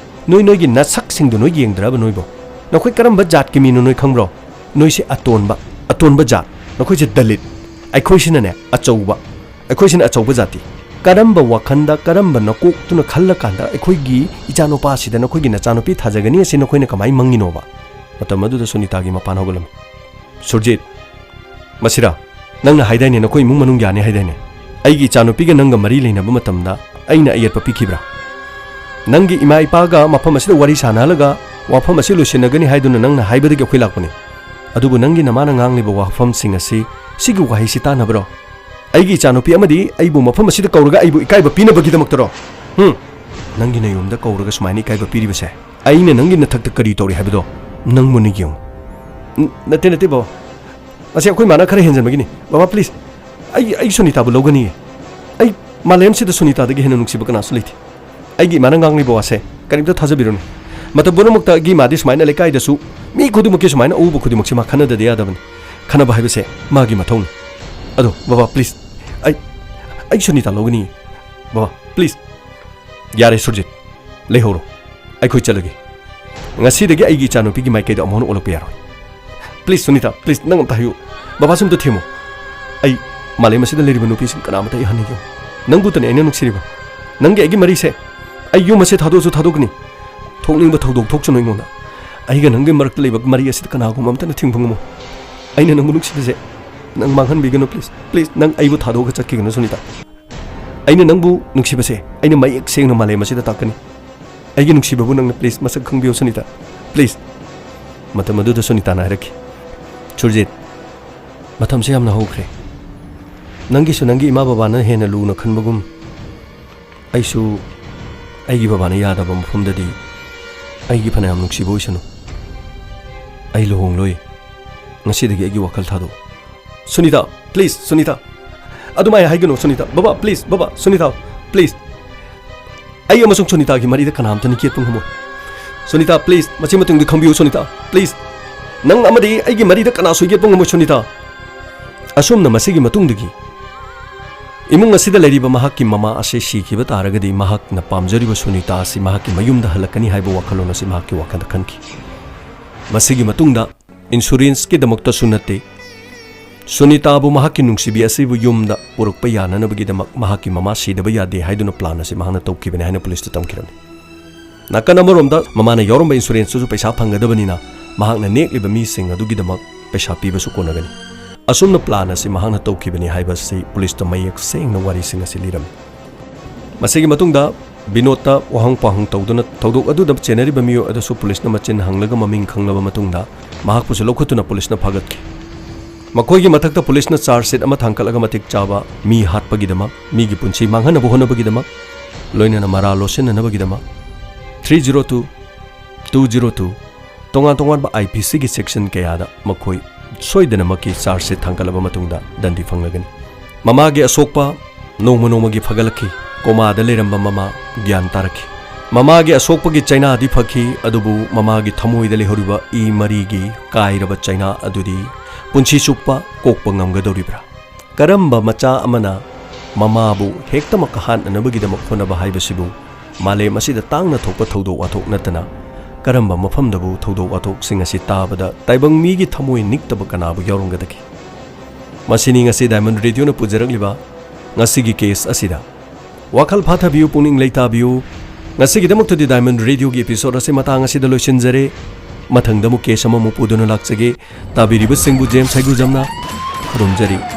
ꯅꯣꯏ ꯅꯣꯏꯒꯤ ꯅꯁꯛꯁꯤꯡꯗꯨ ꯅꯣꯏ ꯌꯦꯡꯗ꯭ꯔꯕ ꯅꯣꯏꯕꯣ? ꯅꯈꯣꯏ ꯀꯔꯝꯕ ꯖꯥꯠꯀꯤ ꯃꯤꯅꯣ ꯅꯣꯏ ꯈꯪꯕ꯭ꯔꯣ? ꯅꯣꯏꯁꯦ ꯑꯇꯣꯟꯕ, ꯑꯇꯣꯟꯕ ꯖꯥꯠ꯫ ꯅꯈꯣꯏꯁꯦ ꯗꯂꯤꯠ꯫ ꯑꯩꯈꯣꯏꯁꯤꯅꯅꯦ ꯑꯆꯧꯕ꯫ ꯑꯩꯈꯣꯏꯁꯤꯅ ꯑꯆꯧꯕ ꯖꯥꯇꯤ꯫" "ꯀꯔꯝꯕ ꯋꯥꯈꯟꯗ, ꯀꯔꯝꯕ ꯅꯀꯣꯛꯇꯨꯅ ꯈꯜꯂꯀꯥꯟꯗ ꯑꯩꯈꯣꯏꯒꯤ ꯏꯆꯥꯅꯨꯄꯥꯁꯤꯗ ꯅꯈꯣꯏꯒꯤ ꯅꯆꯥꯅꯨꯄꯤ ꯊꯥꯖꯒꯅꯤ ꯑꯁꯤ ꯅꯈꯣꯏꯅ ꯀꯃꯥꯏ ꯃꯪꯉꯤꯅꯣꯕ?" ꯃꯇꯝ ꯑꯗꯨꯗ ꯁꯨꯅꯤꯇꯥꯒꯤ ꯃꯄꯥꯟ ꯍꯧꯒꯠꯂꯝꯃꯤ꯫ "ꯁꯨꯔꯖꯤꯠ, ꯃꯁꯤꯔꯥ? ꯅꯪꯅ ꯍꯥꯏꯗꯥꯏꯅꯦ ꯅꯈꯣꯏ ꯏꯃꯨꯡ ꯃꯅꯨꯡ ꯌꯥꯅꯤ ꯍꯥꯏꯗꯥꯏꯅꯦ? ꯑꯩꯒꯤ ꯏꯆꯥꯅꯨꯄꯤꯒ ꯅꯪꯒ ꯃꯔꯤ ꯂꯩꯅꯕ ꯃꯇꯝꯗ ꯑꯩꯅ ꯑꯌꯦꯠꯄ ꯄꯤꯈꯤꯕ꯭ꯔꯥ? ꯅꯪꯒꯤ ꯏꯃꯥ ꯏꯄꯥꯒ ꯃꯐꯝ ꯑꯁꯤꯗ ꯋꯥꯔꯤ ꯁꯥꯟꯅꯍꯜꯂꯒ ꯋꯥꯐꯝ ꯑꯁꯤ ꯂꯣꯏꯁꯤꯟꯅꯒꯅꯤ ꯍꯥꯏꯗꯨꯅ ꯅꯪꯅ ꯍꯥꯏꯕꯗꯒꯤ ꯑꯩꯈꯣꯏ ꯂꯥꯛꯄꯅꯤ꯫ ꯑꯗꯨꯕꯨ ꯅꯪꯒꯤ ꯅꯃꯥꯅ ꯉꯥꯡꯂꯤꯕ ꯋꯥꯐꯝꯁꯤꯡ ꯑꯁꯤ, ꯁꯤꯒꯤ ꯋꯥꯍꯩꯁꯤ ꯇꯥꯟꯅꯕ꯭ꯔꯣ? ꯑꯩꯒꯤ ꯏꯆꯥꯅꯨꯄꯤ ꯑꯃꯗꯤ ꯑꯩꯕꯨ ꯃꯐꯝ ꯑꯁꯤꯗ ꯀꯧꯔꯒ ꯑꯩꯕꯨ ꯏꯀꯥꯏꯕ ꯄꯤꯅꯕꯒꯤꯗꯃꯛꯇꯔꯣ? ꯍꯨꯝ? ꯅꯪꯒꯤ ꯅꯌꯨꯝꯗ ꯀꯧꯔꯒ ꯁꯨꯃꯥꯏꯅ ꯏꯀꯥꯏꯕ ꯄꯤꯔꯤꯕꯁꯦ, ꯑꯩꯅ ꯅꯪꯒꯤ ꯅꯊꯛꯇ ꯀꯔꯤ ꯇꯧꯔꯤ ꯍꯥꯏꯕꯗꯣ ꯅꯪ ꯃꯨꯟꯅ ꯌꯦꯡꯉꯨ꯫ ꯅ-, ꯅꯠꯇꯦ, ꯅꯠꯇꯦ ꯕꯕꯥ, ꯑꯁꯤ ꯑꯩꯈꯣꯏ ꯃꯥꯅ ꯈꯔ ꯍꯦꯟꯖꯟꯕꯒꯤꯅꯤ꯫ ꯕꯕꯥ, please, ꯑꯩ, ꯑꯩ ꯁꯨꯅꯤꯇꯥꯕꯨ ꯂꯧꯒꯅꯤꯌꯦ꯫ ꯑꯩ ꯃꯥꯂꯦꯝꯁꯤꯗ ꯁꯨꯅꯤꯇꯥꯗꯒꯤ ꯍꯦꯟꯅ ꯅꯨꯡꯁꯤꯕ ꯀꯅꯥꯁꯨ ꯂꯩꯇꯦ꯫ ꯑꯩꯒꯤ ꯏꯃꯥꯅ ꯉꯥꯡꯂꯤꯕ ꯋꯥꯁꯦ ꯀꯔꯤꯝꯇ ꯊꯥꯖꯕꯤꯔꯨꯅꯨ꯫ ꯃꯇꯝ ꯄꯨꯝꯅꯃꯛꯇ ꯑꯩꯒꯤ ꯏꯃꯥꯗꯤ ꯁꯨꯃꯥꯏꯅ ꯂꯩꯀꯥꯏꯗꯁꯨ ꯃꯤ ꯈꯨꯗꯤꯡꯃꯛꯀꯤ ꯁꯨꯃꯥꯏꯅ ꯑꯎꯕ ꯈꯨꯗꯤꯡꯃꯛꯁꯤ ꯃꯥ ꯈꯟꯅꯗꯗꯤ ꯌꯥꯗꯕꯅꯤ꯫ ꯈꯟꯅꯕ ꯍꯥꯏꯕꯁꯦ ꯃꯥꯒꯤ ꯃꯊꯧꯅꯤ꯫ ꯑꯗꯣ ꯕꯕꯥ, please, ꯑꯩ, ꯑꯩ ꯁꯨꯅꯤꯇꯥ ꯂꯧꯒꯅꯤꯌꯦ꯫ ꯕꯕꯥ, please꯫ ꯌꯥꯔꯦ ꯁꯨꯔꯖꯤꯠ, ꯂꯩꯍꯧꯔꯣ꯫ ꯑꯩꯈꯣꯏ ꯆꯠꯂꯒꯦ꯫ ꯉꯁꯤꯗꯒꯤ ꯑꯩꯒꯤ ꯏꯆꯥꯅꯨꯄꯤꯒꯤ ꯃꯥꯏꯀꯩꯗ ꯑꯃꯨꯛ ꯍꯟꯅ ꯑꯣꯜꯂꯛꯄ ꯌꯥꯔꯣꯏ꯫ Please ꯁꯨꯅꯤꯇꯥ, please, ꯅꯪ ꯑꯝꯇ ꯍꯥꯏꯌꯨ꯫ ꯕꯕꯥꯁꯨ ꯑꯝꯇ ꯊꯦꯝꯃꯨ꯫ ꯑꯩ ꯃꯥꯂꯦꯝ ꯑꯁꯤꯗ ꯂꯩꯔꯤꯕ ꯅꯨꯄꯤꯁꯤꯡ ꯀꯅꯥꯃꯇ ꯑꯩ ꯍꯟꯅ ꯌꯦꯡꯉꯨ꯫ ꯅꯪꯕꯨꯇꯅꯦ ꯑꯩꯅ ꯅꯨꯡꯁꯤꯔꯤꯕ꯫ ꯅꯪꯒꯤ ꯑꯩꯒꯤ ꯃꯔꯤꯁꯦ, ꯑꯩ ꯌꯨꯝ ꯑꯁꯦ ꯊꯥꯗꯣꯛꯑꯁꯨ ꯊꯥꯗꯣꯛꯀꯅꯤ꯫ ꯊꯣꯛꯅꯤꯡꯕ ꯊꯧꯗꯣꯛ ꯊꯣꯛꯁꯅꯨ ꯑꯩꯉꯣꯟꯗ꯫ ꯑꯩꯒ ꯅꯪꯒꯤ ꯃꯔꯛꯇ ꯂꯩꯕ ꯃꯔꯤ ꯑꯁꯤꯗ ꯀꯅꯥꯒꯨꯝꯕ ꯑꯝꯇꯅ ꯊꯤꯡꯕ ꯉꯝꯃꯣꯏ꯫ ꯑꯩꯅ ꯅꯪꯕꯨ ꯅꯨꯡꯁꯤꯕꯁꯦ ꯅꯪ ꯃꯥꯡꯍꯟꯕꯤꯒꯅꯨ, please, please, ꯅꯪ ꯑꯩꯕꯨ ꯊꯥꯗꯣꯛꯑꯒ ꯆꯠꯈꯤꯒꯅꯨ ꯁꯨꯅꯤꯇꯥ꯫ ꯑꯩꯅ ꯅꯪꯕꯨ ꯅꯨꯡꯁꯤꯕꯁꯦ ꯑꯩꯅ ꯃꯌꯦꯛ ꯁꯦꯡꯅ ꯃꯥꯂꯦꯝ ꯑꯁꯤꯗ ꯇꯥꯛꯀꯅꯤ꯫ ꯑꯩꯒꯤ ꯅꯨꯡꯁꯤꯕꯕꯨ ꯅꯪꯅ please ꯃꯁꯛ ꯈꯪꯕꯤꯌꯨ ꯁꯨꯅꯤꯇꯥ, please꯫ ꯃꯇꯝ ꯑꯗꯨꯗ ꯁꯨꯅꯤꯇꯥꯅ ꯍꯥꯏꯔꯛꯈꯤ, ꯁꯨꯔꯖꯤꯠ, ꯃꯇꯝꯁꯦ ꯌꯥꯝꯅ ꯍꯧꯈ꯭ꯔꯦ꯫ ꯅꯪꯒꯤꯁꯨ ꯅꯪꯒꯤ ꯏꯃꯥ ꯕꯕꯥꯅ ꯍꯦꯟꯅ ꯂꯨꯅ ꯈꯟꯕꯒꯨꯝ, ꯑꯩꯁꯨ ꯑꯩꯒꯤ ꯕꯕꯥꯅ ꯌꯥꯗꯕ ꯃꯐꯝꯗꯗꯤ ꯑꯩꯒꯤ ꯐꯅꯌꯥꯝ ꯅꯨꯡꯁꯤꯕ ꯑꯣꯏꯁꯅꯨ꯫ ꯑꯩ ꯂꯨꯍꯣꯡꯂꯣꯏ꯫ ꯉꯁꯤꯗꯒꯤ ꯑꯩꯒꯤ ꯋꯥꯈꯜ ꯊꯥꯗꯣꯛꯎ꯫ ꯁꯨꯅꯤꯇꯥ, please, ꯁꯨꯅꯤꯇꯥ꯫ ꯑꯗꯨꯃꯥꯏꯅ ꯍꯥꯏꯒꯅꯨ, ꯁꯨꯅꯤꯇꯥ꯫ ꯕꯕꯥ, please, ꯕꯕꯥ, ꯁꯨꯅꯤꯇꯥ, please꯫ ꯑꯩ ꯑꯃꯁꯨꯡ ꯁꯨꯅꯤꯇꯥꯒꯤ ꯃꯔꯤꯗ ꯀꯅꯥꯝꯇꯅ ꯌꯦꯠꯄ ꯉꯝꯃꯣꯏ꯫ ꯁꯨꯅꯤꯇꯥ, please, ꯃꯁꯤ ꯃꯇꯨꯡꯗꯤ ꯈꯪꯕꯤꯌꯨ, ꯁꯨꯅꯤꯇꯥ, please꯫ ꯅꯪ ꯑꯃꯗꯤ ꯑꯩꯒꯤ ꯃꯔꯤꯗ ꯀꯅꯥꯁꯨ ꯌꯦꯠꯄ ꯉꯝꯃꯣꯏ, ꯁꯨꯅꯤꯇꯥ꯫ ꯑꯁꯨꯝꯅ ꯃꯁꯤꯒꯤ ꯃꯇꯨꯡꯗꯒꯤ ꯏꯃꯨꯡ ꯑꯁꯤꯗ ꯂꯩꯔꯤꯕ ꯃꯍꯥꯛꯀꯤ ꯃꯃꯥ ꯑꯁꯤ ꯁꯤꯈꯤꯕ ꯇꯥꯔꯒꯗꯤ ꯃꯍꯥꯛꯅ ꯄꯥꯝꯖꯔꯤꯕ ꯁꯨꯅꯤꯇꯥ ꯑꯁꯤ ꯃꯍꯥꯛꯀꯤ ꯃꯌꯨꯝꯗ ꯍꯜꯂꯛꯀꯅꯤ ꯍꯥꯏꯕ ꯋꯥꯈꯜꯂꯣꯟ ꯑꯁꯤ ꯃꯍꯥꯛꯀꯤ ꯋꯥꯈꯜꯗ ꯈꯟꯈꯤ꯫ ꯃꯁꯤꯒꯤ ꯃꯇꯨꯡꯗ insurance ꯀꯤꯗꯃꯛꯇꯁꯨ ꯅꯠꯇꯦ, ꯁꯨꯅꯤꯇꯥꯕꯨ ꯃꯍꯥꯛꯀꯤ ꯅꯨꯡꯁꯤꯕꯤ ꯑꯁꯤꯕꯨ ꯌꯨꯝꯗ ꯄꯨꯔꯛꯄ ꯌꯥꯅꯅꯕꯒꯤꯗꯃꯛ ꯃꯍꯥꯛꯀꯤ ꯃꯃꯥ ꯁꯤꯗꯕ ꯌꯥꯗꯦ ꯍꯥꯏꯗꯨꯅ plan ꯑꯁꯤ ꯃꯍꯥꯛꯅ ꯇꯧꯈꯤꯕꯅꯤ ꯍꯥꯏꯅ police ꯇ ꯇꯝꯈꯤꯔꯝꯃꯤ꯫ ꯅꯥꯀꯟ ꯑꯃꯔꯣꯝꯗ ꯃꯃꯥꯅ ꯌꯥꯎꯔꯝꯕ insurance ꯇꯨꯁꯨ ꯄꯩꯁꯥ ꯐꯪꯒꯗꯕꯅꯤꯅ ꯃꯍꯥꯛꯅ ꯅꯦꯛꯂꯤꯕ ꯃꯤꯁꯤꯡ ꯑꯗꯨꯒꯤꯗꯃꯛ ꯄꯩꯁꯥ ꯄꯤꯕꯁꯨ ꯀꯣꯟꯅꯒꯅꯤ꯫ ꯑꯁꯨꯝꯅ plan ꯑꯁꯤ ꯃꯍꯥꯛꯅ ꯇꯧꯈꯤꯕꯅꯤ ꯍꯥꯏꯕꯁꯤ police ꯇ ꯃꯌꯦꯛ ꯁꯦꯡꯅ ꯋꯥꯔꯤꯁꯤꯡ ꯑꯁꯤ ꯂꯤꯔꯝꯃꯤ꯫ ꯃꯁꯤꯒꯤ ꯃꯇꯨꯡꯗ ꯕꯤꯅꯣꯗꯇ ꯋꯥꯍꯪ ꯄꯥꯎꯍꯪ ꯇꯧꯗꯨꯅ ꯊꯧꯗꯣꯛ ꯑꯗꯨꯗ ꯆꯦꯟꯅꯔꯤꯕ ꯃꯤꯑꯣꯏ ꯑꯗꯨꯁꯨ police ꯅ ꯃꯆꯤꯟ ꯍꯪꯂꯒ ꯃꯃꯤꯡ ꯈꯪꯂꯕ ꯃꯇꯨꯡꯗ ꯃꯍꯥꯛꯄꯨꯁꯨ ꯂꯧꯈꯠꯇꯨꯅ police ꯅ ꯐꯥꯒꯠꯈꯤ꯫ ꯃꯈꯣꯏꯒꯤ ꯃꯊꯛꯇ police ꯅ charge sheet ꯑꯃ ꯊꯥꯡꯒꯠꯂꯒ ꯃꯇꯤꯛ ꯆꯥꯕ ꯃꯤ ꯍꯥꯠꯄꯒꯤꯗꯃꯛ, ꯃꯤꯒꯤ ꯄꯨꯟꯁꯤ ꯃꯥꯡꯍꯟꯅꯕ ꯍꯣꯠꯅꯕꯒꯤꯗꯃꯛ ꯂꯣꯏꯅꯅ ꯃꯔꯥ ꯂꯣꯠꯁꯤꯟꯅꯅꯕꯒꯤꯗꯃꯛ three zero two, two zero two, ꯇꯣꯉꯥꯟ ꯇꯣꯉꯥꯟꯕ I P Cꯒꯤ section ꯀꯌꯥꯗ ꯃꯈꯣꯏ ꯁꯣꯏꯗꯅꯃꯛꯀꯤ charge sheet ꯊꯥꯡꯒꯠꯂꯕ ꯃꯇꯨꯡꯗ ꯗꯟꯗꯤ ꯐꯪꯂꯒꯅꯤ꯫ ꯃꯃꯥꯒꯤ ꯑꯁꯣꯛꯄ ꯅꯣꯡꯃ ꯅꯣꯡꯃꯒꯤ ꯐꯒꯠꯂꯛꯈꯤ꯫ ꯀꯣꯃꯥꯗ ꯂꯩꯔꯝꯕ ꯃꯃꯥ ꯒ꯭ꯌꯥꯟ ꯇꯥꯔꯛꯈꯤ꯫ ꯃꯃꯥꯒꯤ ꯑꯁꯣꯛꯄꯒꯤ ꯆꯩꯅꯥꯗꯤ ꯐꯈꯤ, ꯑꯗꯨꯕꯨ ꯃꯃꯥꯒꯤ ꯊꯃꯣꯏꯗ ꯂꯩꯍꯧꯔꯤꯕ ꯏ ꯃꯔꯤꯒꯤ ꯀꯥꯏꯔꯕ ꯆꯩꯅꯥ ꯑꯗꯨꯗꯤ ꯄꯨꯟꯁꯤ ꯆꯨꯞꯄ ꯀꯣꯛꯄ ꯉꯝꯒꯗꯧꯔꯤꯕ꯭ꯔꯥ? ꯀꯔꯝꯕ ꯃꯆꯥ ꯑꯃꯅ ꯃꯃꯥꯕꯨ ꯍꯦꯛꯇꯃꯛ ꯍꯥꯠꯅꯅꯕꯒꯤꯗꯃꯛ ꯍꯣꯠꯅꯕ ꯍꯥꯏꯕꯁꯤꯕꯨ ꯃꯥꯂꯦꯝ ꯑꯁꯤꯗ ꯇꯥꯡꯅ ꯊꯣꯛꯄ ꯊꯧꯗꯣꯛ ꯋꯥꯊꯣꯛ ꯅꯠꯇꯅ ꯀꯔꯝꯕ ꯃꯐꯝꯗꯕꯨ ꯊꯧꯗꯣꯛ ꯋꯥꯊꯣꯛꯁꯤꯡ ꯑꯁꯤ ꯇꯥꯕꯗ ꯇꯥꯏꯕꯪ ꯃꯤꯒꯤ ꯊꯃꯣꯏ ꯅꯤꯛꯇꯕ ꯀꯅꯥꯕꯨ ꯌꯥꯎꯔꯝꯒꯗꯒꯦ? ꯃꯁꯤꯅꯤ ꯉꯁꯤ Diamond Radioꯅ ꯄꯨꯖꯔꯛꯂꯤꯕ ꯉꯁꯤꯒꯤ case ꯑꯁꯤꯗ꯫ ꯋꯥꯈꯜ ꯐꯥꯊꯕꯤꯌꯨ, ꯄꯨꯛꯅꯤꯡ ꯂꯩꯇꯥꯕꯤꯌꯨ꯫ ꯉꯁꯤꯒꯤꯗꯃꯛꯇꯗꯤ Diamond Radioꯒꯤ episode ꯑꯁꯤ ꯃꯇꯥꯡ ꯑꯁꯤꯗ ꯂꯣꯏꯁꯤꯟꯖꯔꯦ꯫ ꯃꯊꯪꯗ ꯑꯃꯨꯛ case ꯑꯃꯃꯨꯛ ꯄꯨꯗꯨꯅ ꯂꯥꯛꯆꯒꯦ꯫ ꯇꯥꯕꯤꯔꯤꯕꯁꯤꯡꯕꯨ ꯖꯦꯝꯁ ꯍꯩꯒ꯭ꯔꯨꯖꯝꯅ ꯈꯨꯔꯨꯝꯖꯔꯤ꯫